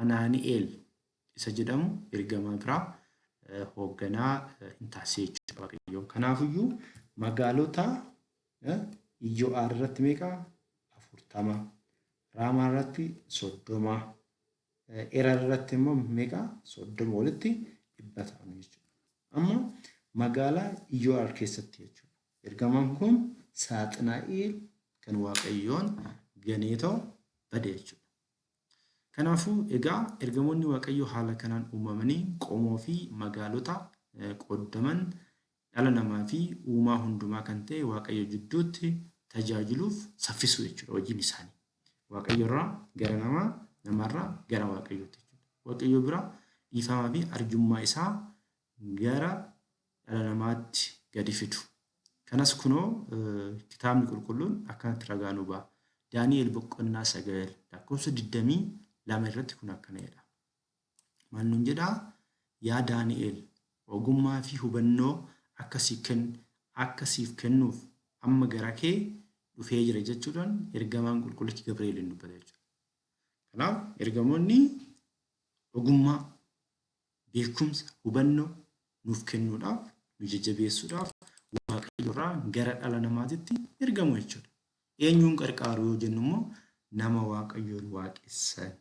Anaani'eel isa jedhamu ergamaa biraa hoogganaa hin taasise jechuudha Waaqayyo. Kanaafiyyuu magaalota Iyyo'aar irratti meeqa? 40. Raamaa irratti 30. Erar irratti immoo meeqa? 30 walitti 100 ta'an jechuudha. Amma magaalaa Iyyo'aar keessatti jechuudha. Ergamaan kun Saaxinaa'el kan Waaqayyoon ganeetoo bade jechuudha. Kanaafuu egaa ergamoonni Waaqayyoo haala kanaan uumamanii qomoo fi magaalota qooddaman dhala namaa fi uumaa hundumaa kan ta'e Waaqayyo jidduutti tajaajiluuf saffisu jechuudha hojiin isaanii. Waaqayyo irraa gara namaa, namarraa gara Waaqayyootti jechuudha. Waaqayyo bira dhiifamaa fi arjummaa isaa gara dhala namaatti gadi fidu. Kanas kunoo kitaabni qulqulluun akkanatti ragaa nu ba'a. Daani'el boqonnaa 9 lakkoofsa 22 irratti kun akkana jedha. Maal nuun jedhaa? Yaa Daani'el ogummaa fi hubannoo akka si akka siif kennuuf amma gara kee dhufee jira jechuudhaan ergamaan qulqullichi Gabri'eeliin dubbata jechuudha. Kanaaf ergamoonni ogummaa, beekumsa, hubannoo nuuf kennuudhaaf, nu jajjabeessuudhaaf Waaqayyo irraa gara dhala namaatitti ergamu jechuudha. Eenyuun qarqaaru yoo jennu immoo nama Waaqayyoon waaqessan,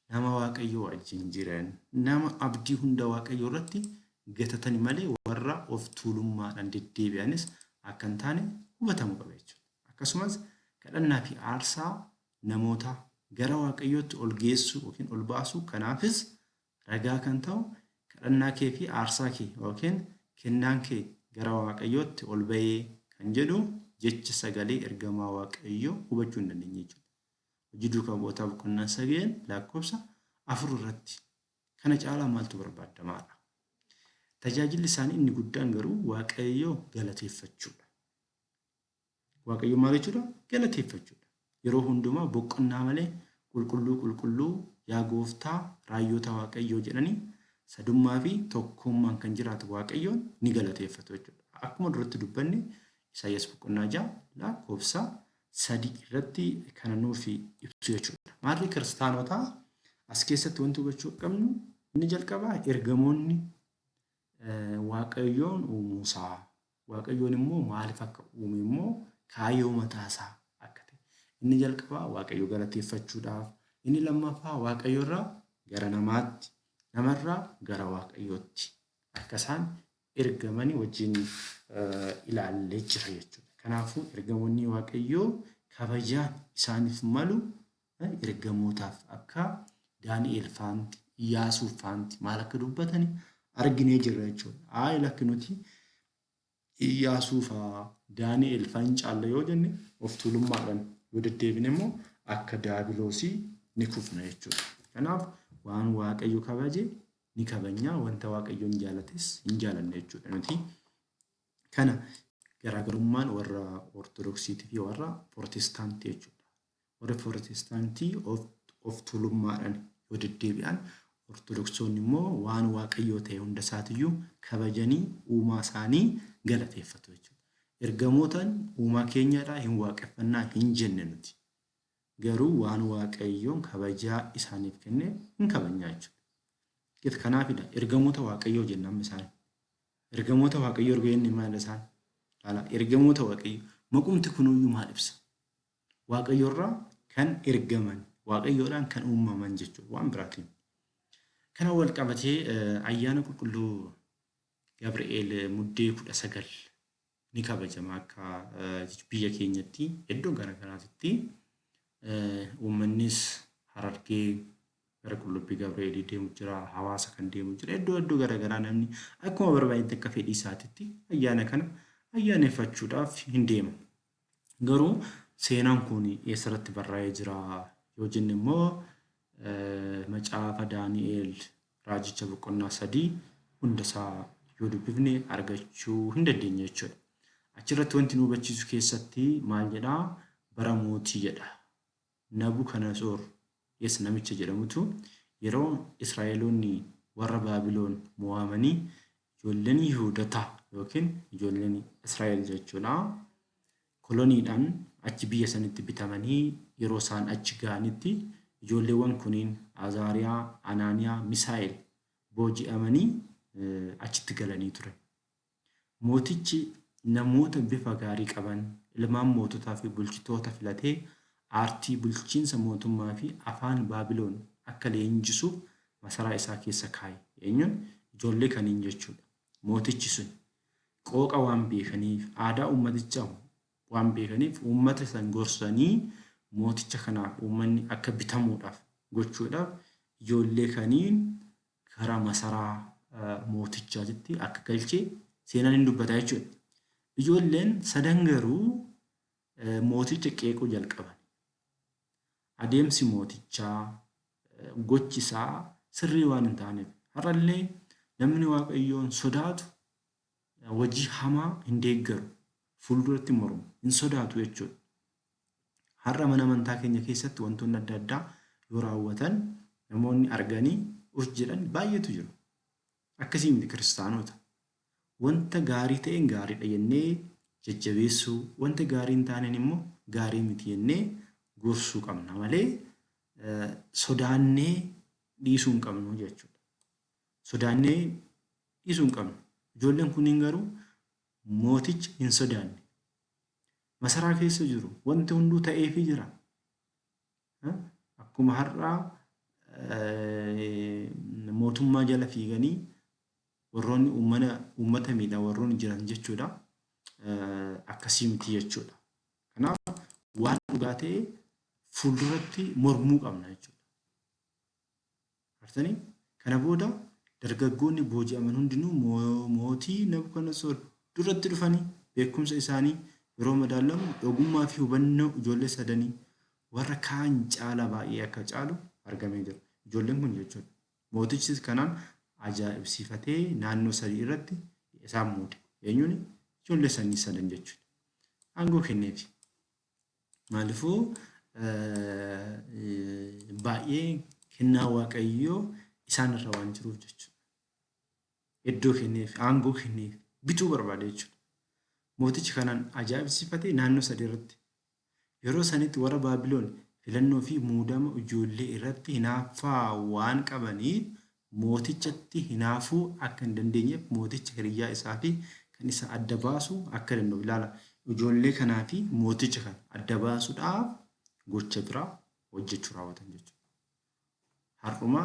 nama Waaqayyo wajjin jiran, nama abdii hunda Waaqayyo irratti gatatan malee warra of tuulummaadhaan deddeebi'anis akka hin taane hubatamuu qaba jechuudha. Akkasumas kadhannaa fi aarsaa namootaa gara Waaqayyootti ol geessuu yookiin ol baasuu kanaafis ragaa kan ta'u kadhannaa kee fi aarsaa kee yookiin kennaan kee gara Waaqayyootti ol ba'ee kan jedhu jecha sagalee ergamaa Waaqayyoo hubachuu hin dandeenye jechuudha. Hojii Duukaa Bu'ootaa boqonnaa 9 lakkoofsa 4 irratti kana caalaa maaltu barbaadamaadha? Tajaajilli isaanii inni guddaan garuu Waaqayyo galateeffachuudha. Waaqayyo maal jechuudha? Galateeffachuudha. Yeroo hundumaa boqonnaa malee qulqulluu qulqulluu yaa gooftaa raayyoota Waaqayyoo jedhanii sadummaa fi tokkummaan kan jiraatu Waaqayyoon ni galateeffatu jechuudha. Akkuma duratti dubbanne Isaayyaas boqonnaa 6 lakkoofsa 3 irratti kana nuuf ibsu jechuudha. Maarree kiristaanotaa as keessatti wanti hubachuu qabnu inni jalqabaa ergamoonni Waaqayyoon uumuusaa, Waaqayyoon immoo maaliif akka uume immoo kaayyoo mataasaa akka ta'e. Inni jalqabaa Waaqayyo galateeffachuudhaaf, inni lammaffaa Waaqayyo irraa gara namaatti, namarraa gara Waaqayyootti akka isaan ergamanii wajjin ilaallee jira jechuudha. Kanaafuu ergamoonni Waaqayyoo kabajaan isaaniif malu ergamootaaf akka Daani'el faanti, Iyyaasuuf faanti maal akka dubbatani arginee jirra jechuudha. Ayi lakki nuti Iyyaasuu faa Daani'el faa hin caalla yoo jenne of tuulummaadhaan yoo deddeebine immoo akka daabiloosii ni kufna jechuudha. Kanaaf waan Waaqayyo kabaje ni kabajna, wanta Waaqayyoon jaalates hin jaalanna jechuudha nuti. Kana garaagarummaan warra Ortodoksiitii fi warra Protestaantii jechuudha. Warri Pirotestaantii of tuulummaadhaan yoo deddeebi'an, Ortodoksoonni immoo waan Waaqayyoo ta'e hunda isaatiyyuu kabajanii uumaa isaanii galateeffatu jechuudha. Ergamootaan uumaa keenyadha hin waaqeffannaa hin jenne nuti. Garuu waan Waaqayyoon kabajaa isaaniif kenne hin kabajnaa jechuudha. Kanaafidha ergamoota Waaqayyoo jenna amma isaan. Ergamoota Waaqayyoo erga jenne maal isaan? Laala ergamoota Waaqayyoo maqumti kunuyyuu maal ibsa? Waaqayyo irraa kan ergaman, Waaqayyoodhaan kan uumaman jechuudha waan biraatiin. Kana wal qabatee ayyaana qulqulluu Gabri'eel Muddee 19 ni kabajama akka biyya keenyatti iddoo garaagaraatitti uummannis Harargee gara Qullubbii Gabri'eelii deemu jira, hawaasa kan deemu jira, iddoo iddoo garaagaraa namni akkuma barbaadetti akka fedhii isaatitti ayyaana kana ayyaaneffachuudhaaf hin deema. Garuu seenaan kun eessarratti barraa'ee jira yoo jenne immoo macaafa Daani'eel raajicha boqonnaa 3 hundasaa yoo dubbifne argachuu hin dandeenya jechuudha. Achirratti wanti nu hubachiisu keessatti maal jedhaa bara mootii jedha. Nabukanatsoor yes namicha jedhamutu yeroo Israa'eloonni warra Baabiloon mo'amanii ijoolleen Yihuudotaa yookiin ijoolleen Israa'el jechuudha koloniidhaan achi biyya sanitti bitamanii yeroo isaan achi ga'anitti ijoolleewwan kuniin Azaariyaa, Anaaniyaa, Misaa'el booji'amanii achitti galanii ture. Mootichi Namoota bifa gaarii qaban, ilmaan moototaa fi bulchitoota filatee aartii bulchiinsa mootummaa fi afaan Baabilon akka leenjisuuf masaraa isaa keessa kaa'e. Eenyuun? Ijoollee kaniin jechuudha. Mootichi sun qooqa waan beekaniif, aadaa uummatichaa waan beekaniif uummata san gorsanii mooticha kanaaf uummanni akka bitamuudhaaf gochuudhaaf ijoollee kaniin gara masaraa mootichaatitti akka galche seenaan hin dubbata jechuudha. Ijoolleen sadan garuu mooticha qeequu jalqaban. Adeemsi mootichaa, gochi isaa sirrii waan hin taaneef har'allee namni Waaqayyoon sodaatu hojii hamaa hin deeggaru, fuulduratti mormu, hin sodaatu jechuudha. Har'a mana amantaa keenya keessatti wantoonni adda addaa yoo raawwatan namoonni arganii us jedhan baay'eetu jiru. Akkasii miti kiristaanota. Wanta gaarii ta'een gaariidha jennee jajjabeessuu, wanta gaarii hin taaneen immoo gaarii miti jennee gorsuu qabna malee sodaannee dhiisuu hin qabnu jechuudha. Sodaannee dhiisuu hin qabnu. Ijoolleen kunniin garuu mooticha hin sodaanne. Masaraa keessa jiru wanti hunduu ta'eefii jira. Akkuma har'aa mootummaa jala fiiganii warroonni uummata miidhan warroonni jiran jechuudha. Akkasii miti jechuudha. Kanaaf waan dhugaa ta'e fuulduratti mormuu qabna jechuudha. Artanii kana booda dargaggoonni booji'aman hundinuu mootii Nabukadnezar duratti dhufanii beekumsa isaanii yeroo madaalamu ogummaa fi hubannoo ijoollee sadanii warra kaan caalaa baay'ee akka caalu argamee jira. Ijoolleen kun jechuudha. Mootichis kanaan ajaa'ibsiifatee naannoo sadii irratti isaan muude. Eenyuun? Ijoollee sanii sadan jechuudha. Aangoo kenneefi. Maaliifuu baay'ee kennaa Waaqayyoo isaan irra waan jiruuf jechuudha. Iddoo kenneef, aangoo kenneef, bituu barbaade jechuudha. Mootichi kanaan ajaa'ibsiifatee naannoo sadii irratti yeroo sanitti warra Baabiloon filannoo fi muudama ijoollee irratti hinaaffaa waan qabaniif mootichatti hinaafuu akka hin dandeenyeef mooticha hiriyyaa isaa fi kan isa adda baasu akka danda'u ilaala. Ijoollee kanaa fi mooticha kana adda baasuudhaaf gocha biraa hojjechuu raawwatan jechuudha. Har'uma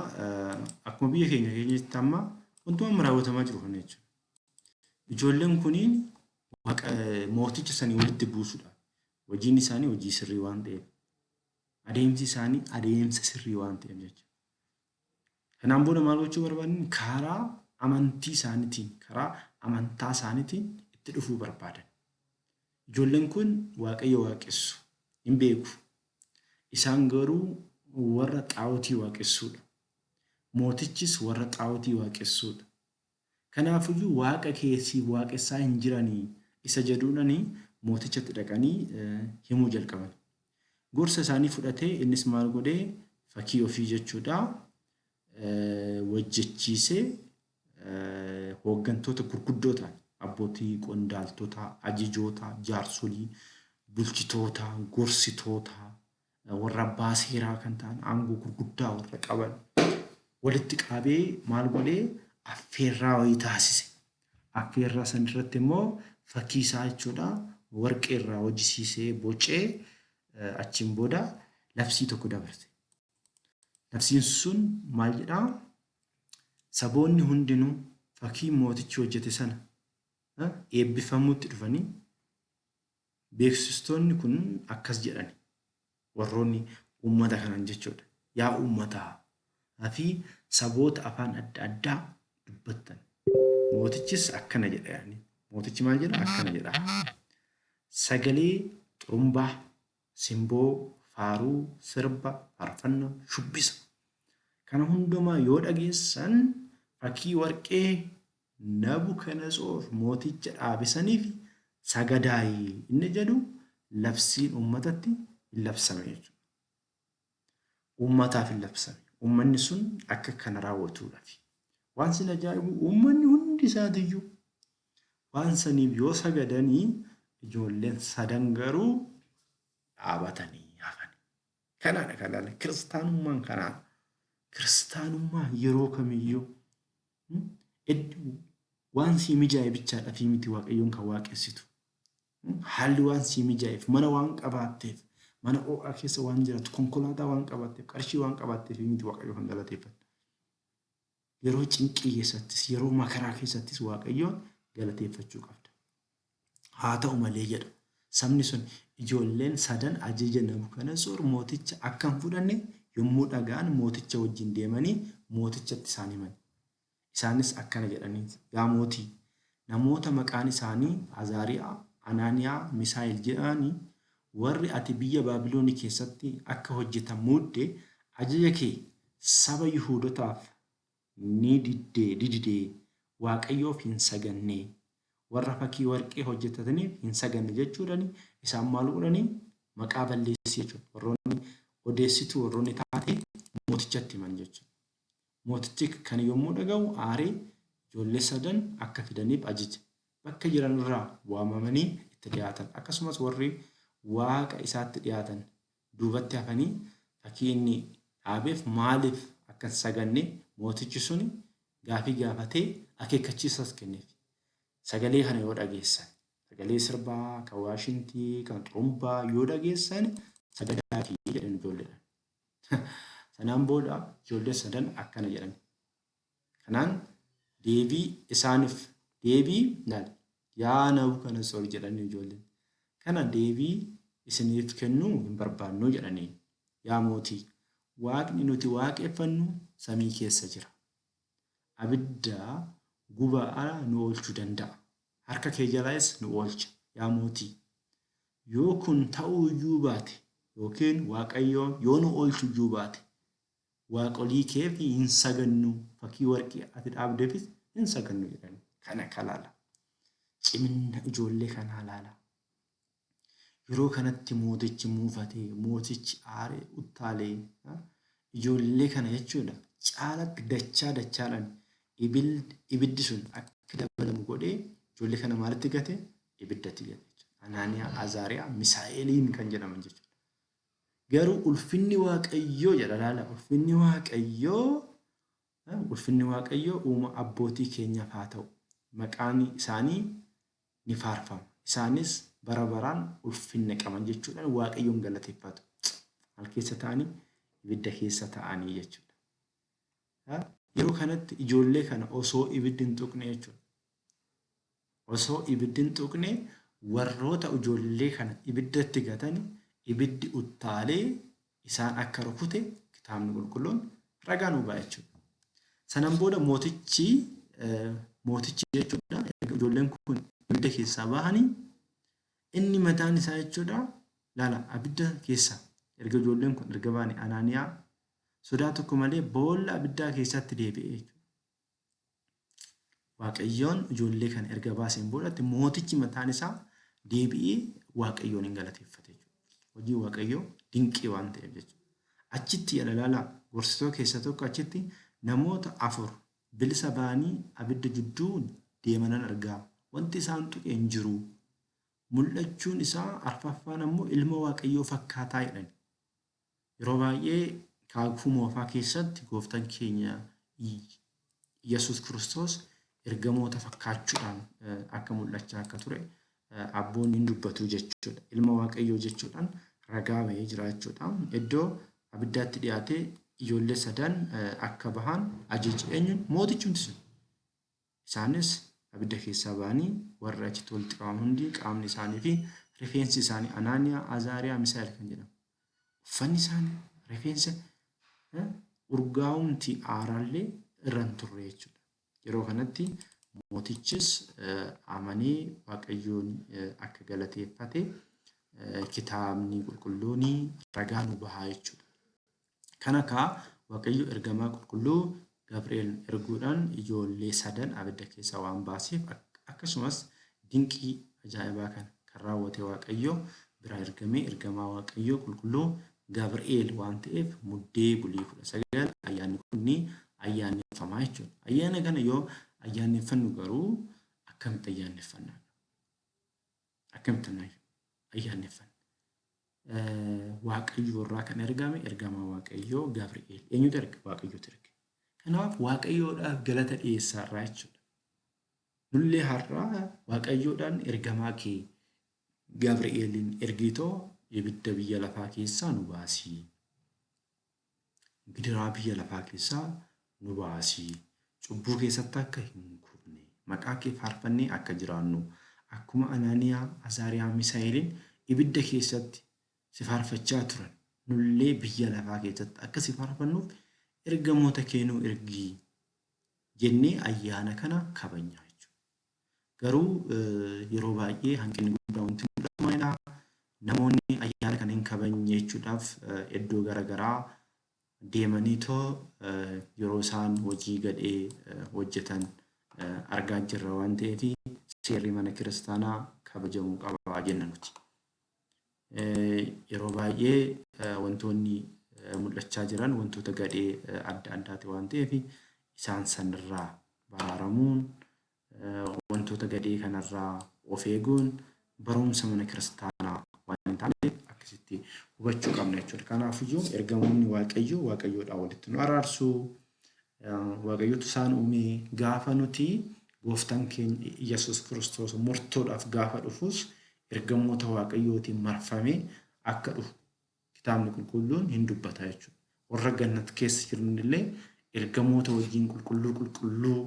akkuma biyya keenya keenyatti amma wantuma amma raawwatamaa jiru kana jechuudha. Ijoolleen kuniin waaqa mooticha sanii walitti buusuudhaaf hojiin isaanii hojii sirrii waan ta'eef adeemsi isaanii adeemsa sirrii waan ta'eef jechuudha. Kanaan booda maal gochuu barbaadan? Karaa amantii isaaniitiin, karaa amantaa isaaniitiin itti dhufuu barbaadan. Ijoolleen kun Waaqayyo waaqessu hin beeku. Isaan garuu warra xaa'otii waaqessuudha. Mootichis warra xaa'otii waaqessuudha. Kanaafuyyuu Waaqa kee siif waaqessaa hin jiranii isa jedhuudhani mootichatti dhaqanii himuu jalqaban. Gorsa isaanii fudhatee innis maal godhee fakii ofii jechuudha wajjechiisee hooggantoota gurguddoo ta'an abbootii qondaaltotaa, ajajoota, jaarsolii, bulchitoota, gorsitoota, warra abbaa seeraa kan ta'an aangoo gurguddaa warra qaban walitti qabee maal godhee affeerraa wayii taasise. Affeerraa san irratti immoo fakkii isaa jechuudha warqee irraa hojjisiisee bocee achiin booda labsii tokko dabarse. Labsiin sun maal jedhaa? Saboonni hundinuu fakkii mootichi hojjete sana eebbifamuutti dhufanii Beeksistoonni kun akkas jedhani, warroonni uummata kanaan jechuudha. Yaa uummataa fi saboota afaan adda addaa dubbattan. Mootichis akkana jedha yaani. Mootichi maal jedha? Akkana jedha. Sagalee xurumbaa, simboo, faaruu, sirba, faarfannaa, shubbisa. Kana hundumaa yoo dhageessan fakkii warqee Nabukanesoor mooticha dhaabe saniif sagadaayi inni jedhu labsiin uummatatti hin labsame jechuudha. Uummataaf hin labsame. Uummanni sun akka kana raawwatuudhaaf. Waan sin ajaa'ibu uummanni hundi isaatiyyuu waan saniif yoo sagadanii ijoolleen sadan garuu dhaabatanii hafan. Kanaadha kan laala. Kiristaanummaan kanaadha. Kiristaanummaan yeroo kamiyyuu Waan sii mijaa'e bichaadhafii miti Waaqayyoon kan waaqessitu. Haalli waan sii mijaa'eef, mana waan qabaatteef, mana ho'aa keessa waan jiraattu, konkolaataa waan qabaatteef, qarshii waan qabaatteef miti Waaqayyo kan galateeffattu. Yeroo cinqii keessattis, yeroo makaraa keessattis Waaqayyoon galateeffachuu qabda. Haa ta'u malee jedha sabni sun ijoolleen sadan ajaja Nabukadnetsoor mooticha akka hin fudhanne yommuu dhaga'an mooticha wajjin deemanii mootichatti isaan himan. Isaanis akkana jedhanii, Yaa mootii, namoota maqaan isaanii Azaariyaa, Anaaniyaa, Misaa'el jedhamanii warri ati biyya Baabilonii keessatti akka hojjetan muudde ajaja kee saba Yihuudotaaf ni didde, didide, Waaqayyoof hin saganne, warra fakii warqee hojjetataniif hin saganne jechuudhani isaan maal godhani maqaa balleessii jechuudha. Warroonni odeessituu warroonni taate mootichatti himan jechuudha. Mootichi kana yommuu dhaga'u aaree ijoollee sadan akka fidaniif ajaje. Bakka jiran irraa waamamanii itti dhiyaatan. Akkasumas warri waaqa isaatti dhiyaatan duubatti hafanii fakii inni dhaabeef maaliif akka hin saganne mootichi suni gaafii gaafatee akeekkachiisas kenneef. Sagalee kana yoo dhageessan, sagalee sirbaa, kan waashintii, kan xurumbaa yoo dhageessan sagadaafii jedhan ijoolleedhaan. Sanaan booda ijoollee sadan akkana jedhan. Kanaan deebii isaaniif deebii laal yaa Nabukadnezar jedhanii ijoolleen. Kana deebii isiniif kennuu hin barbaannu jedhanii. Yaa mootii, waaqni nuti waaqeffannu samii keessa jira. Abidda guba'aa nu oolchuu danda'a. Harka kee jalaayis nu oolcha. Yaa mootii, yoo kun ta'uu iyyuu baate yookiin Waaqayyo yoo nu oolchu iyyuu baate, waaqolii keef hin sagannu, fakkii warqii ati dhaabdeefis hin sagannu jedhan. Kana ka laala. Ciminna ijoollee kanaa laala. Yeroo kanatti mootichi muufatee, mootichi aaree, uttaalee, ijoollee kana jechuudha caalatti dachaa dachaadhaan ibiddi sun akka dabalamu godhee ijoollee kana maalitti gate? Ibiddatti gate. Anaaniyaa, Azaariyaa, Misaa'eliin kan jedhaman jechuudha. Garuu ulfinni Waaqayyoo jedha laala ulfinni Waaqayyoo ulfinni Waaqayyoo uuma abbootii keenyaaf haa ta'u. Maqaan isaanii ni faarfama. Isaanis bara baraan ulfinna qaban jechuudhaan Waaqayyoon galateeffatu. Maal keessa ta'anii? Ibidda keessa ta'anii jechuudha. Yeroo kanatti ijoollee kana osoo ibiddi hin tuqne jechuudha. Osoo ibiddi hin tuqne warroota ijoollee kana ibiddatti gatani ibiddi uttaalee isaan akka rukute kitaabni qulqulluun ragaa nuu ba'a jechuudha. Sanan booda mootichi mootichi jechuudha erga ijoolleen kun ibidda keessaa bahanii inni mataan isaa jechuudha laala abidda keessa erga ijoolleen kun erga bahanii Anaaniyaa sodaa tokko malee boolla abiddaa keessatti deebi'e jechuudha. Waaqayyoon ijoollee kana erga baaseen boodatti mootichi mataan isaa deebi'ee Waaqayyoon hin galateeffate jechuudha. Hojii Waaqayyoo dinqii waan ta'eef jechuudha. Achitti jedha ilaalaa gorsitoota keessaa tokko achitti namoota afur bilisa ba'anii abidda jidduu deemanan argaa. Wanti isaan tuqe hin jiru. Mul'achuun isaa arfaffaan ammoo ilma Waaqayyoo fakkaataa jedhan. Yeroo baay'ee Kakuu Moofaa keessatti Gooftan keenya Iyyasuus Kiristoos ergamoota fakkaachuudhaan akka mul'achaa akka ture abboonni hin dubbatu jechuudha. Ilma Waaqayyoo jechuudhaan ragaa bahee jira jechuudha. Iddoo abiddaatti dhiyaatee ijoollee sadan akka bahan ajaje eenyuun mootichumti sun. Isaanis abidda keessaa ba'anii warri achitti walitti qabaman hundi qaamni isaanii fi rifeensi isaanii Anaaniyaa, Azaariyaa, Misaa'el kan jedhamu. Uffanni isaanii, rifeensa urgaa'umti aaraallee irra hin turre jechuudha. Yeroo kanatti mootichis amanee Waaqayyoon akka galateeffate kitaabni qulqulluun ragaa nu bahaa jechuudha. Kana kaa Waaqayyo ergamaa qulqulluu Gabri'eel erguudhaan ijoollee sadan abidda keessaa waan baaseef akkasumas dinqii ajaa'ibaa kana kan raawwate Waaqayyo biraa ergamee ergamaa Waaqayyoo qulqulluu Gabri'eel waan ta'eef Muddee bulii 19 ayyaanni kun ni ayyaaneffama jechuudha. Ayyaana kana yoo ayyaaneffannu garuu akkamitti ayyaaneffanna? Akkamitti ayyaaneffanna? Waaqayyoo irraa kan ergame ergamaa Waaqayyoo Gabri'eel. Eenyutu erge? Waaqayyotu erge. Kanaaf Waaqayyoodhaaf galata dhiyeessaa irraa jechuudha. Nullee har'aa Waaqayyoodhaan ergamaa kee Gabri'eeliin ergiitoo ibidda biyya lafaa keessaa nu baasii. Gidiraa biyya lafaa keessaa nu baasii. Cubbuu keessatti akka hin kufne, maqaa kee faarfannee akka jiraannu, akkuma Anaaniyaa, Azaariyaa, Misaa'eliin ibidda keessatti si faarfachaa turan, nullee biyya lafaa keessatti akka si faarfannuuf ergamoota kee nuu ergi jennee ayyaana kana kabajna jechuudha. Garuu yeroo baay'ee hanqinni guddaan wanti mul'atu maalidha? Namoonni ayyaana kana hin kabajne jechuudhaaf iddoo gara garaa deemaniitoo yeroo isaan hojii gadhee hojjetan argaa jirra waan ta'eef seerri mana kiristaanaa kabajamuu qaba jenna nuti. Yeroo baay'ee wantoonni mul'achaa jiran wantoota gadhee adda addaati waan ta'eef isaan sanirraa baraaramuun wantoota gadhee kanarraa of eeguun barumsa mana kiristaanaa waan hin taaneef akkasitti hubachuu qabna jechuudha. Kanaafiyyuu ergamoonni Waaqayyoo Waaqayyoodhaan walitti nu araarsu. Waaqayyotu isaan uume gaafa nuti gooftaan keenya Yesuus Kiristoos murtoodhaaf gaafa dhufus ergamoota Waaqayyootiin marfamee akka dhufu kitaabni qulqulluun hin dubbata jechuudha. Warra gannat keessa jiran illee ergamoota wajjin qulqulluu qulqulluu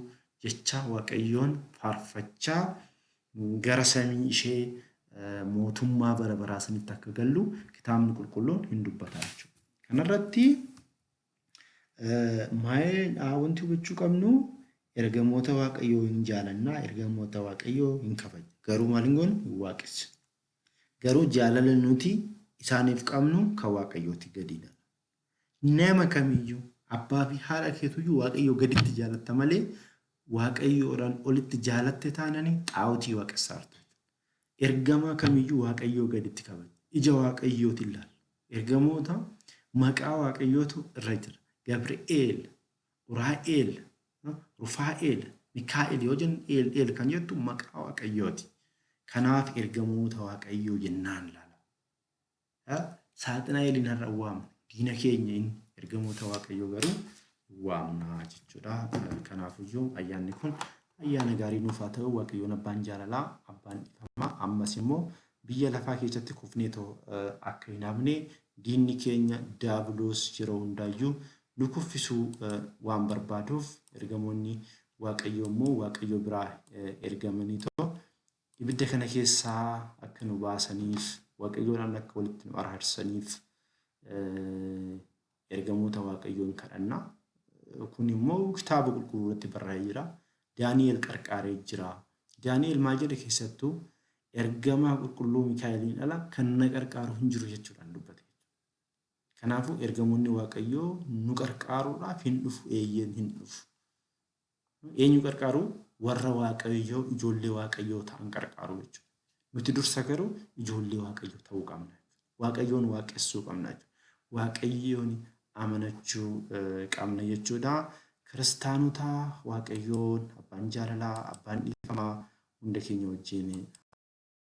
jechaa Waaqayyoon faarfachaa gara samii ishee mootummaa bara baraa sanitti akka gallu kitaabni qulqulluun hin dubbata jechuudha. Kanarratti maalidha wanti hubachuu qabnu ergamoota Waaqayyoo hin jaalannaa, ergamoota Waaqayyoo hin kabajna. Garuu maal hin goonu? Hin waaqessinu. Garuu jaalala nuti isaaniif qabnu kan Waaqayyooti gadiidha. Nama kamiyyuu abbaa fi haadha keetuyyuu Waaqayyoo gaditti jaalatta malee Waaqayyoodhaan olitti jaalatte taanani xaa'otii waaqessaa jirta. Ergamaa kamiyyuu Waaqayyoo gaditti kabaja. Ija Waaqayyootiin ilaalla. Ergamoota maqaa Waaqayyootu irra jira. Gabri'eel, Uraa'eel, Rufaa'eel, Mikaa'el yoo jennu eel eel kan jettu maqaa Waaqayyooti. Kanaaf ergamoota Waaqayyoo jennaan ilaala. Saaxinaa'eliin har'a waamnu. Diina keenya inni ergamoota Waaqayyoo garuu waamna jechuudha. Kanaafiyyuu ayyaanni kun ayyaana gaarii nuuf haa ta'u. Waaqayyoon abbaan jaalalaa, abbaan dhiifamaa ammas immoo biyya lafaa keessatti kufneetoo akka hin hafne diinni keenya daabiloos yeroo hundaayyuu nu kuffisuu waan barbaaduuf ergamoonni Waaqayyoo immoo Waaqayyo biraa ergamaniitoo ibidda kana keessaa akka nu baasaniif Waaqayyoodhaan akka walitti nu araarsaniif ergamoota Waaqayyoon kadhanna. Kun immoo kitaaba qulqulluu irratti barraa'ee jira. Daani'el qarqaaree jira. Daani'el maal jedhe keessattuu ergamaa qulqulluu Mikaa'eliin ala kan na qarqaaru hin jiru jechuudhaan dubbate. Kanaafuu ergamoonni Waaqayyoo nu qarqaaruudhaaf hin dhufu eeyyeen hin dhufu. Eenyu qarqaaru? Warra Waaqayyoo ijoollee Waaqayyoo ta'an qarqaaru jechuudha. Nuti dursa garuu ijoollee Waaqayyoo ta'uu qabna. Waaqayyoon waaqessuu qabna jechuudha. Waaqayyoon amanachuu qabna jechuudha. Kiristaanota Waaqayyoon abbaan jaalalaa, abbaan dhiifamaa hunda keenya wajjin